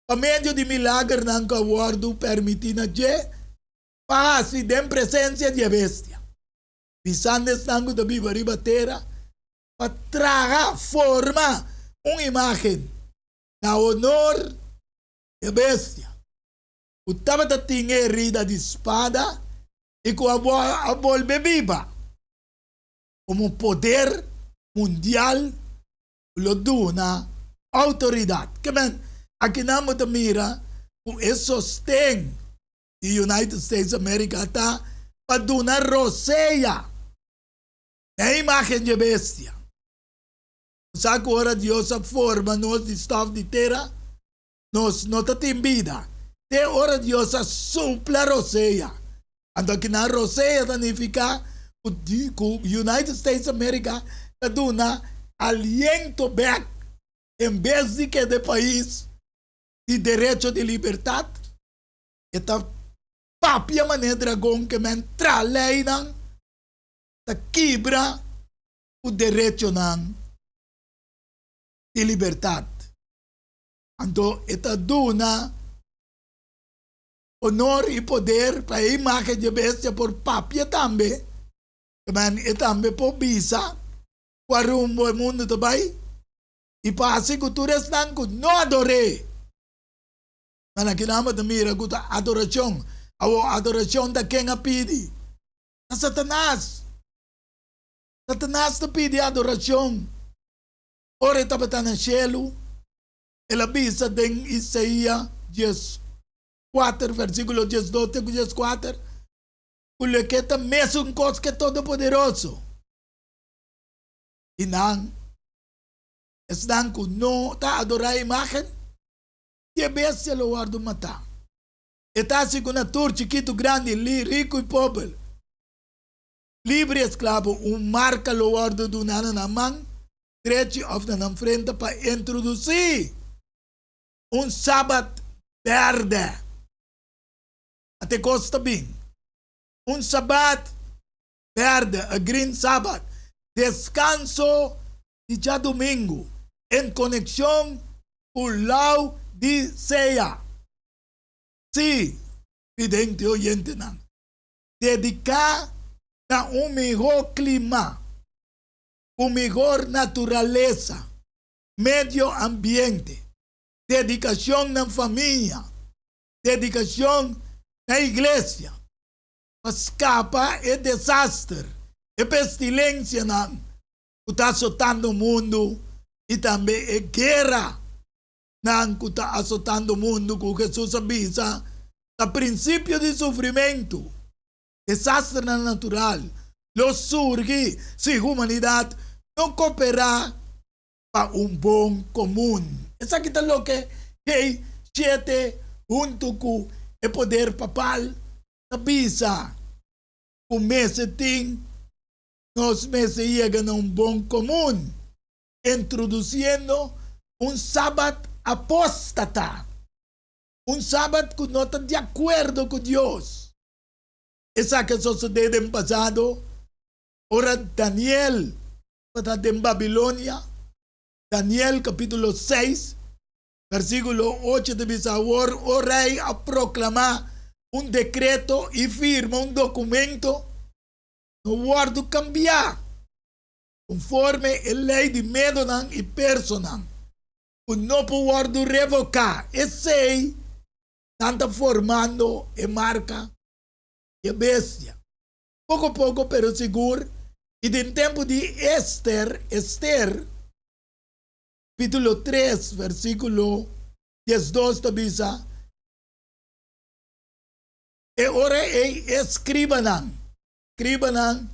pa medio di milagernan ku a wòrdu permití na dje pa hasi den presensia di e bestia, bisando esnan ku ta biba riba tera pa traha, forma, un imágen na honor di e bestia, ku tabata tin e herida di spada i ku a bolbe biba komo poder mundial ku lo duna outoridat. Ke men, akinan bo ta mira ku e sosten di United States America ta pa duna rosea na e imagen dje bestia. Bo sa ku ora Dios a forma nos di stof di tera, nos no ta tin bida te ora Dios a supla rosea. Anto akinan rosea ta nifiká ku United States America ta duna aliento bek en bes di keda e pais di derecho di libertat, e ta papia manera dragon ke men tra leinan ta kibra ku derechonan di libertat. Anto e ta duna honor i poder pa e imagen dje bestia por papia tambe, men e tambe por bisa kua rumbo e mundu ta bai i pa hasi ku tur esnan ku no ador'é. Men aki nan bo ta mira ku ta adorashon. Awor adorashon ta ken a pidi? Ta Satanas. Satanas ta pidi adorashon. Ora e tabata na shelu, el a bisa den Isaia 10. 4 versíkulo 12 te ku 14, ku loke ta mesun kos ku e Todopoderoso. I nan, esnan ku no ta adorá e imágen di e bestia lo wòrdu matá. E ta hasi ku na tur, chikitu, grandi, riku i pober, libre i esklabo, un marka lo wòrdu duná na nan man drechi òf na nan frente pa introdusí un sabat bèrdè. Ate kos ta bin. Un sabat bèrdè, a green Sabbath, deskanso di djadumingu en konekshon ku Laodisea. Sí, vidente oyentenan, dediká na un mihó klima, ku mihor naturalesa, medio ambiente, dedikashon na famia, dedikashon na iglesia, pa skapa e desaster, e pestilensianan ku ta asotando mundu i tambe e gueranan ku ta asotando mundu ku Hesus a bisa ta prinsipio di sufrimentu. Desasternan natural lo surgi si humanidat no koperá pa un bon komun. Esaki ta loke G shete huntu ku e poder papal ta bisa ku mester tin. Nos mester yega na un bon komun, introdusiendo un sabat apóstata, un sabat ku no ta di akuerdo ku Dios. Esaki a sosodé den pasado ora Daniel tabata den Babilonia. Daniel kapítulo seis, versíkulo ocho ta bisa, Awor, o rei, a proklamá un dekreto i firma un dokumento, no wòrdu kambiá konforme e lei di medonan i personan, ku no por wòrdu revoká. Esei nan ta formando e marka di e bestia. Poko poko pero sigur, i den tempu di Ester, Ester, kapítulo tres, versíkulo 12 ta bisa, E ora ei e skribanan, skribanan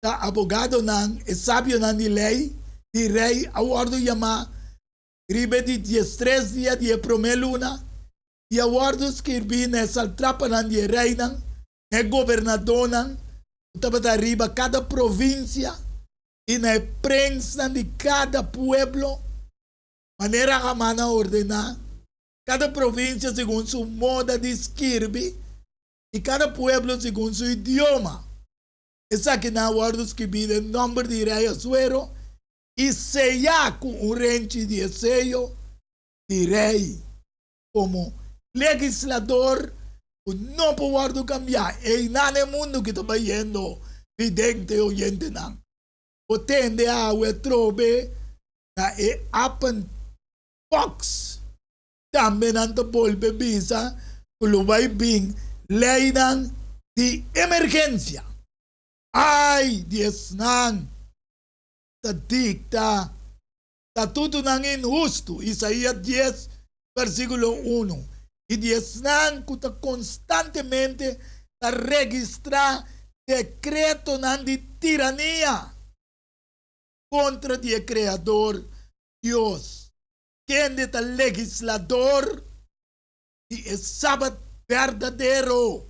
ta abogadonan, e sabionan di lei di rei a wòrdu yamá riba e di diestres dia di e promé luna, i a wòrdu skirbí na e saltrapanan di e reinan, na e gobernadónan ku tabata riba kada provinsia i na e prensnan di kada pueblo, manera Haman a ordená, kada provinsia segun su moda di skirbi i kada pueblo segun su idioma. Esakinan a wòrdu skibí den nòmber di rei Asuero i seyá ku un renchi di e seyo di rei komo legislador ku no por wòrdu kambiá. Einan e mundu ki ta bayendo, vidente oyentenan. Bo tende awe atrobe na e apen box. Tambe nan ta bolbe bisa ku lo bai bin leinan di emergensia. Ai di esnan ta dikta statutonan inhustu, Isaías dies, versíkulo unu, i di esnan ku ta konstantemente ta registrá dekretonan di tirania kontra di e Kreador Dios, kende ta legislador di e Sabat berdadero,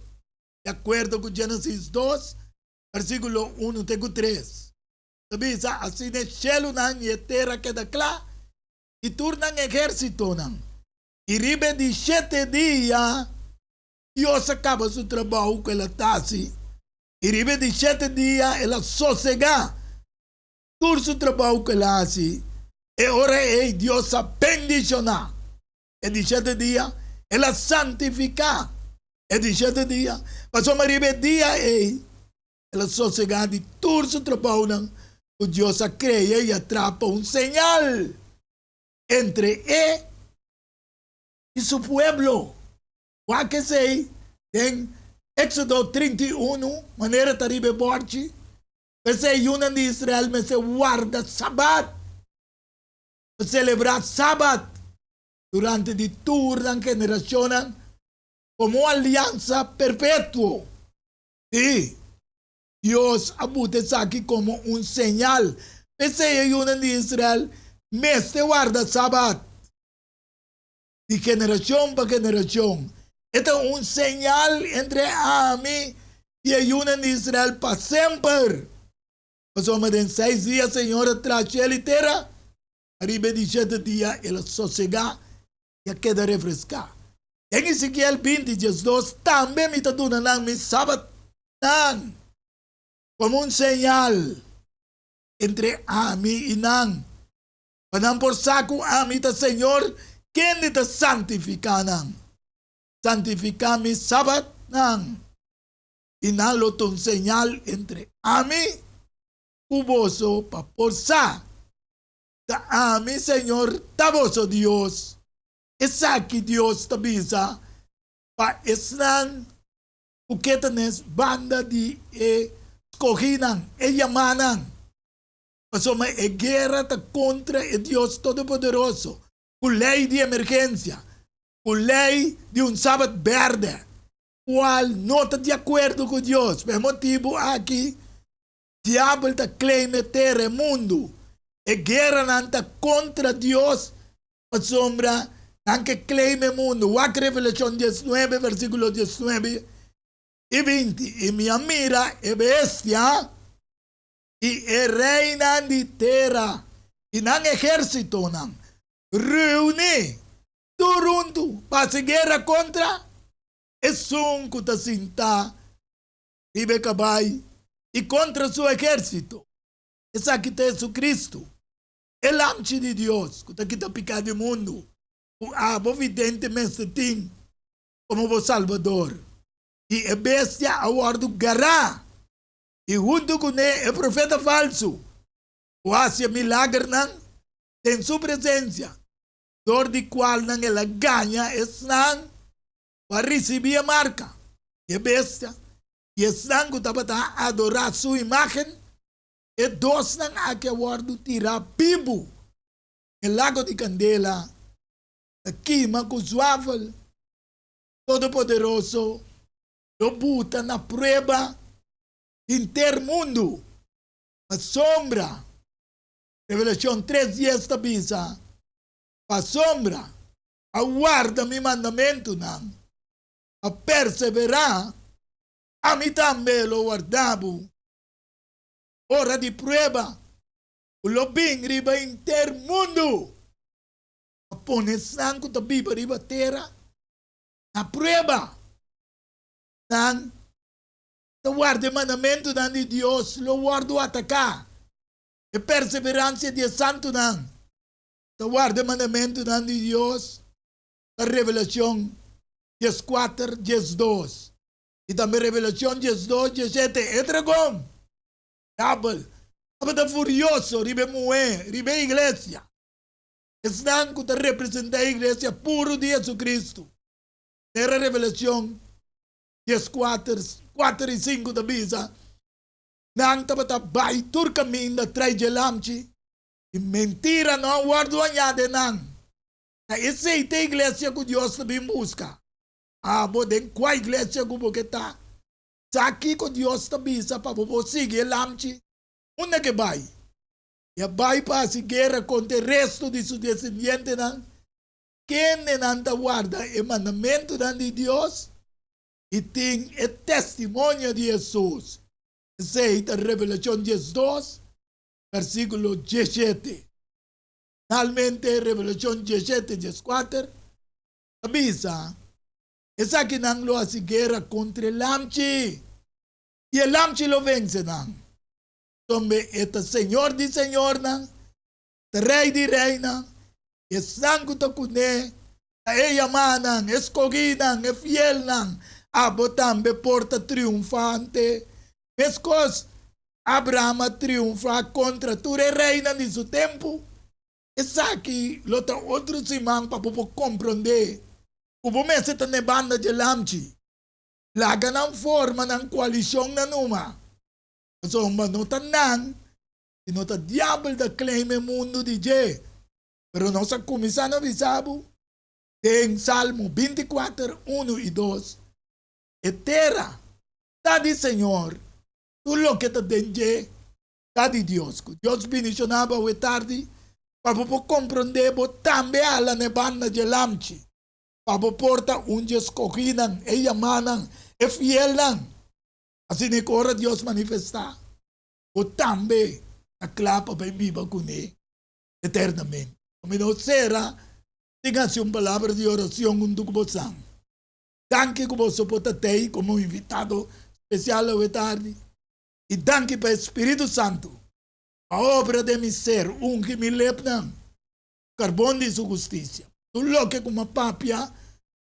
di akuerdo ku Génesis dos, versíkulo unu te ku tres. Ta bisa, Asina e shelunan i e tera keda kla, i tur nan ehérsitonan. I riba e di shete dia, Dios a kaba su trabou ku el a ta hasi, i riba e di shete dia el a sosegá tur su trabou ku el a hasi. E ora ei Dios a bendishoná e di shete dia, el a santifiká e di shete dia, pasobra riba e dia ei El a sosegá di tur su trabounan ku Dios a krea i a traha pa un señal entre e i su pueblo. Wak esei den Éksodo 31, manera ta riba e bòrchi. P'esei yunan di Israel mester warda Sabat, pa selebrá Sabat durante di tur nan generashonnan. komo un aliansa perpetuo. Sí, Dios a buta esaki komo un señal. P'esei e yunan di Israel mester warda Sabat di generashon pa generashon. E ta un señal entre ami i e yunan di Israel pa semper. Pasobra den seis dia Señor a traha shelu i tera, ariba e di shete dia el a sosegá i a keda refreská. Den Ezekiel 20, 12 tambe mi ta duna nan mi sabatnan komo un señal entre ami i nan, pa nan por sa ku ami ta Señor kende ta santifiká nan. Santifiká mi sabatnan, i nan lo ta un señal entre ami ku boso pa por sa ta ami, Señor, ta boso Dios. Esaki Dios ta bisa pa esnan ku ke ta nes banda di e skohínan, e yamánan. Pasobra e guera ta kontra e Dios Todopoderoso, ku lei di emergensia, ku lei di un sabat bèrdè, kual no ta di akuerdo ku Dios. Pa e motibu aki, diabel ta claim e tera, e mundu. E gueranan ta kontra Dios pasobra nan ke claim e mundu. Wak Revelashon 19, versíkulo 19 i 20, I mi a mira e bestia i e reinan di tera i nan ehérsitonan reuní tur huntu pa hasi guera kontra esun ku ta sintá riba e kabai i kontra su ehérsito. Esaki ta Hesukristu, e Lamchi di Dios ku ta kita piká di mundu, ku abo vidente mester tin komo bo Salbador. I e bestia a wòrdu gará, i huntu kuné e profeta falsu, ku hasi e milagernan den su presensia, dor di kualnan el a gaña esnan ku a risibí e marka di e bestia i esnan ku tabata adorá su imágen, e dosnan aki a wòrdu tirá bibu den lago di kandela ta kima ku zuavel. Todopoderoso lo buta na prueba henter mundu. Pasobra, Revelashon tres dies ta bisa, Pasobra a warda mi mandamentunan, a perseverá, ami tambe lo warda bo. Ora di prueba ku lo bin riba henter mundu pa pone esnan ku ta biba riba tera na prueba. Nan ta warda e mandamentunan di Dios lo wòrdu ataká. E perseveransia di e santunan ta warda e mandamentunan di Dios ta Revelashon 14, 12 i tambe Revelashon 12, 17. E dragon, Diabel, tabata furioso riba e muhé, riba e iglesia, esnan ku ta representá e iglesia puru di Jesucristo. Manera Revelashon 14, 4 i 5 ta bisa, nan tabata bai tur kaminda trai dje lamchi I mentira no a wòrdu hañá den nan. Ta esei ta e iglesia ku Dios ta bin buska. Abo den kua iglesia ku bo ke ta? Sa kiko Dios ta bisa pa bo por sigui e lamchi unda ke bai. I a bai pa hasi guera kontra e restu di su desendientenan, kendenan ta warda e mandamentunan di Dios i tin e testimonio di Hesus. Esei ta Revelashon 12, versíkulo 17. Finalmente, Revelashon 17, 14 ta bisa, Esakinan lo hasi guera kontra e Lamchi, i e Lamchi lo vense nan. Pasobra e ta Señor di señornan, ta Rei di reinan, i esnan ku ta kuné ta e yamánan, e skogínan, e fielnan. Abo tambe por ta triunfante, meskos Abraham a triunfá kontra tur e reinan di su tempu. Esaki lo ta otro siman pa bo por komprondé ku bo mester ta n'e banda dje lamchi. Laga nan forma nan koalishon na numa, pasobra no ta nan, sino ta diabel ta claim e mundu di dje. Pero nos a kuminsá na bisa bo. Den Salmo 24, 1 i 2, E tera ta di Señor, tur loke ta den dje ta di Dios. Ku Dios bendishoná bo awe tardi pa bo por komprondé bo tambe hala na e banda dje lamchi, pa bo por ta un dje skogínan, e yamánan, e fielnan. Asina ku ora Dios manifestá, bo tambe ta kla pa bai biba kuné eternamente. Mi no sera sin hasi un palabra di orashon huntu ku bosan. Danki ku boso por ta tei komo invitado spesial awe tardi. I danki pa e Spiritu Santu pa obra den mi ser, ungi mi lepnan ku karbon di su hustisia. Tur loke ku mi a papia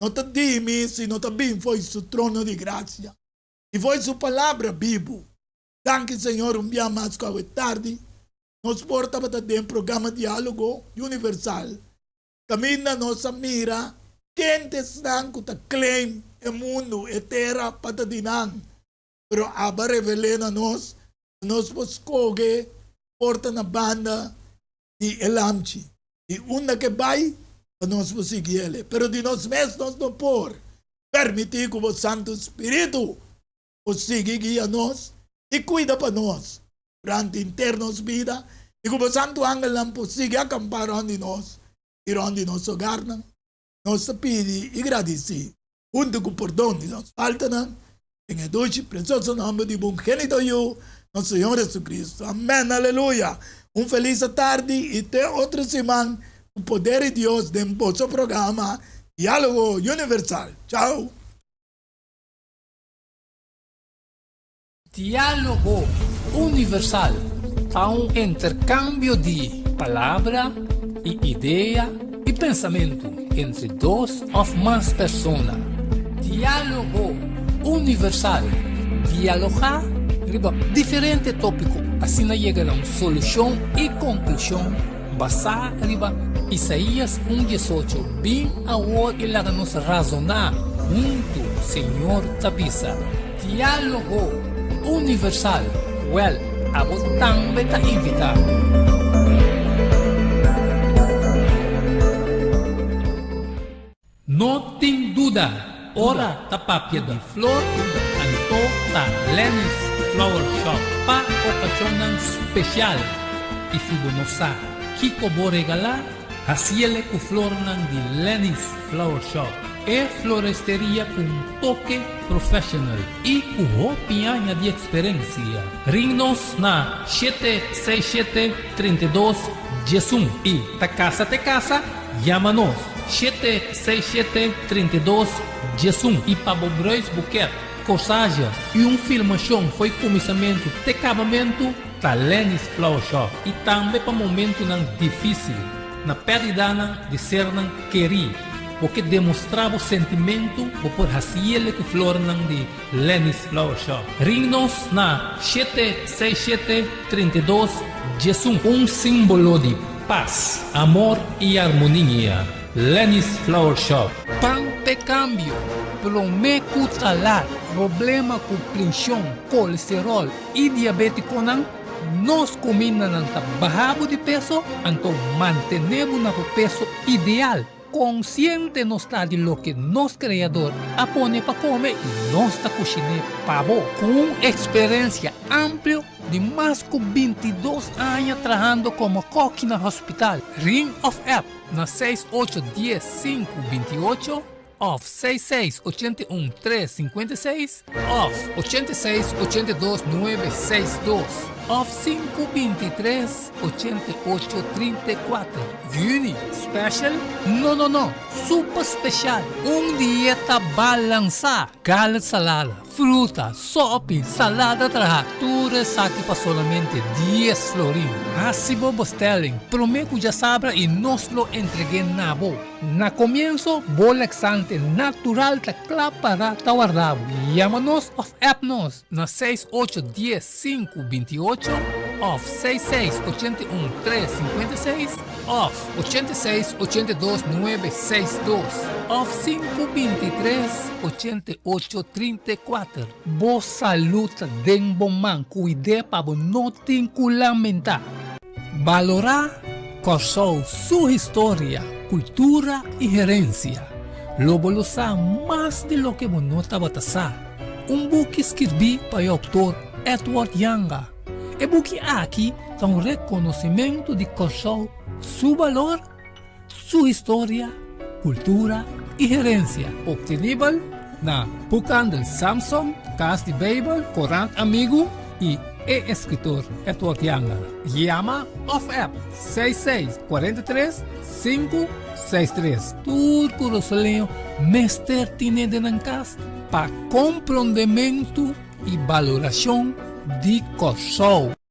no ta di mi, sino ta bin fo'i su trono di grasia i fo'i su palabra bibu. Danki Señor un bia mas ku awe tardi nos por tabata den programa Diálogo Universal kaminda nos a mira ken ta esnan ku ta claim e mundu, e tera pa ta di nan. Pero aba revel'é na nos pa nos por skoge por ta na banda di e lamchi. I unda ke bai pa nos por sigui el'e. Pero di nos mes nos no por. Permití ku bo Santu Spiritu por sigui guia nos i kuida pa nos durante henter nos bida i ku bo santu angelnan por sigui akampá rònt di nos i rònt di nos hogarnan. Nos ta pidi i gradisí huntu ku pordon di nos faltanan den e dushi presioso nòmber di bo ungenito Yu, nos Señor Jesucristo. Amèn. Aleluya! Un felis atardi i te otro siman ku poder di Dios den boso programa Diálogo Universal. Chao! Diálogo Universal ta un interkambio di palabra i idea i pensamentu entre dos òf mas persona. Diálogo Universal, dialogá riba diferente tópiko asina yega na un solushon i konklushon basá riba Isaías un diesocho, Bin awor i laga nos razoná huntu, Señor ta bisa. Diálogo Universal, Wèl, abo tambe ta invitá. No tin duda, ora ta papia di flor, anto ta Lenny's Flower Shop pa okashonnan spesial. I si bo no sa kiko bo regalá, Hasiele ku flornan di Lenny's Flower Shop, e floresteria ku un toke professional i ku hopi aña di eksperensia. Ring nos na 767 32 11 i ta kasa te kasa, yama nos 767 32 11 i pa bo bruidsboeket, corsage i un filmashon fo'i kuminsamentu te kabamentu, Ta Lenny's Flower Shop i tambe pa momentunan difísil, na pèrdidanan di sernan kerí. Bo ke demostrá bo sentimentu, bo por hasiele ku flornan di Lenny's Flower Shop. Ring nos na shete seis shete 32 11. Un símbolo di pas, amor i armonia. Lenny's Flower Shop. Pan p'e kambio, promé ku ta lat, problema ku prenshon, kolesteròl, I diabétikonan, nos kumindanan ta baha bo di peso, anto mantené bo na bo peso ideal. Konsiente nos ta di loke nos Kreador a pone pa kome i nos ta kushiné pa bo. Ku un eksperensia amplio di mas ku 22 aña trahando komo kòki na hospital, ring òf app na seis ocho dies sinku binti ocho. Òf seis seis 81 tres 56 òf 86 82 nuebe seis dos òf sinku 23 88 34. Juni special? No no no, super special! Un dieta balansá, garlic salada, fruta, sopi, salada traha, tur esaki pa solamente dies florin. Hasi bo bestelling promé ku djasabra i nos lo entreg'é na bo. Na komienso, bo laxante natural ta kla para ta warda bo. Yama nos òf app nos na seis ocho dies sinku 28 òf seis seis 81 tres 56 òf 86 82 nuebe seis dos òf sinku 23 88 34. Bo salud ta den bo man, kuid'é pa bo no tin ku lamentá. Balorá. Kòrsou su historia, kultura i herensia. Lo bo lo sa mas di loke bo no tabata sa. Un buki skirbí pa e outor Edward Janga. E buki aki ta un rekonosimentu di Kòrsou su balor, su historia, kultura i herensia. Optenibel na Boekhandel Samson, Kas di Beibel, Korant Amigu i e eskritor Edward Janga. Yama òf app 66 43 563. Tur Kurasoleño mester tine den nan kas pa komprondementu i balorashon di Kòrsou.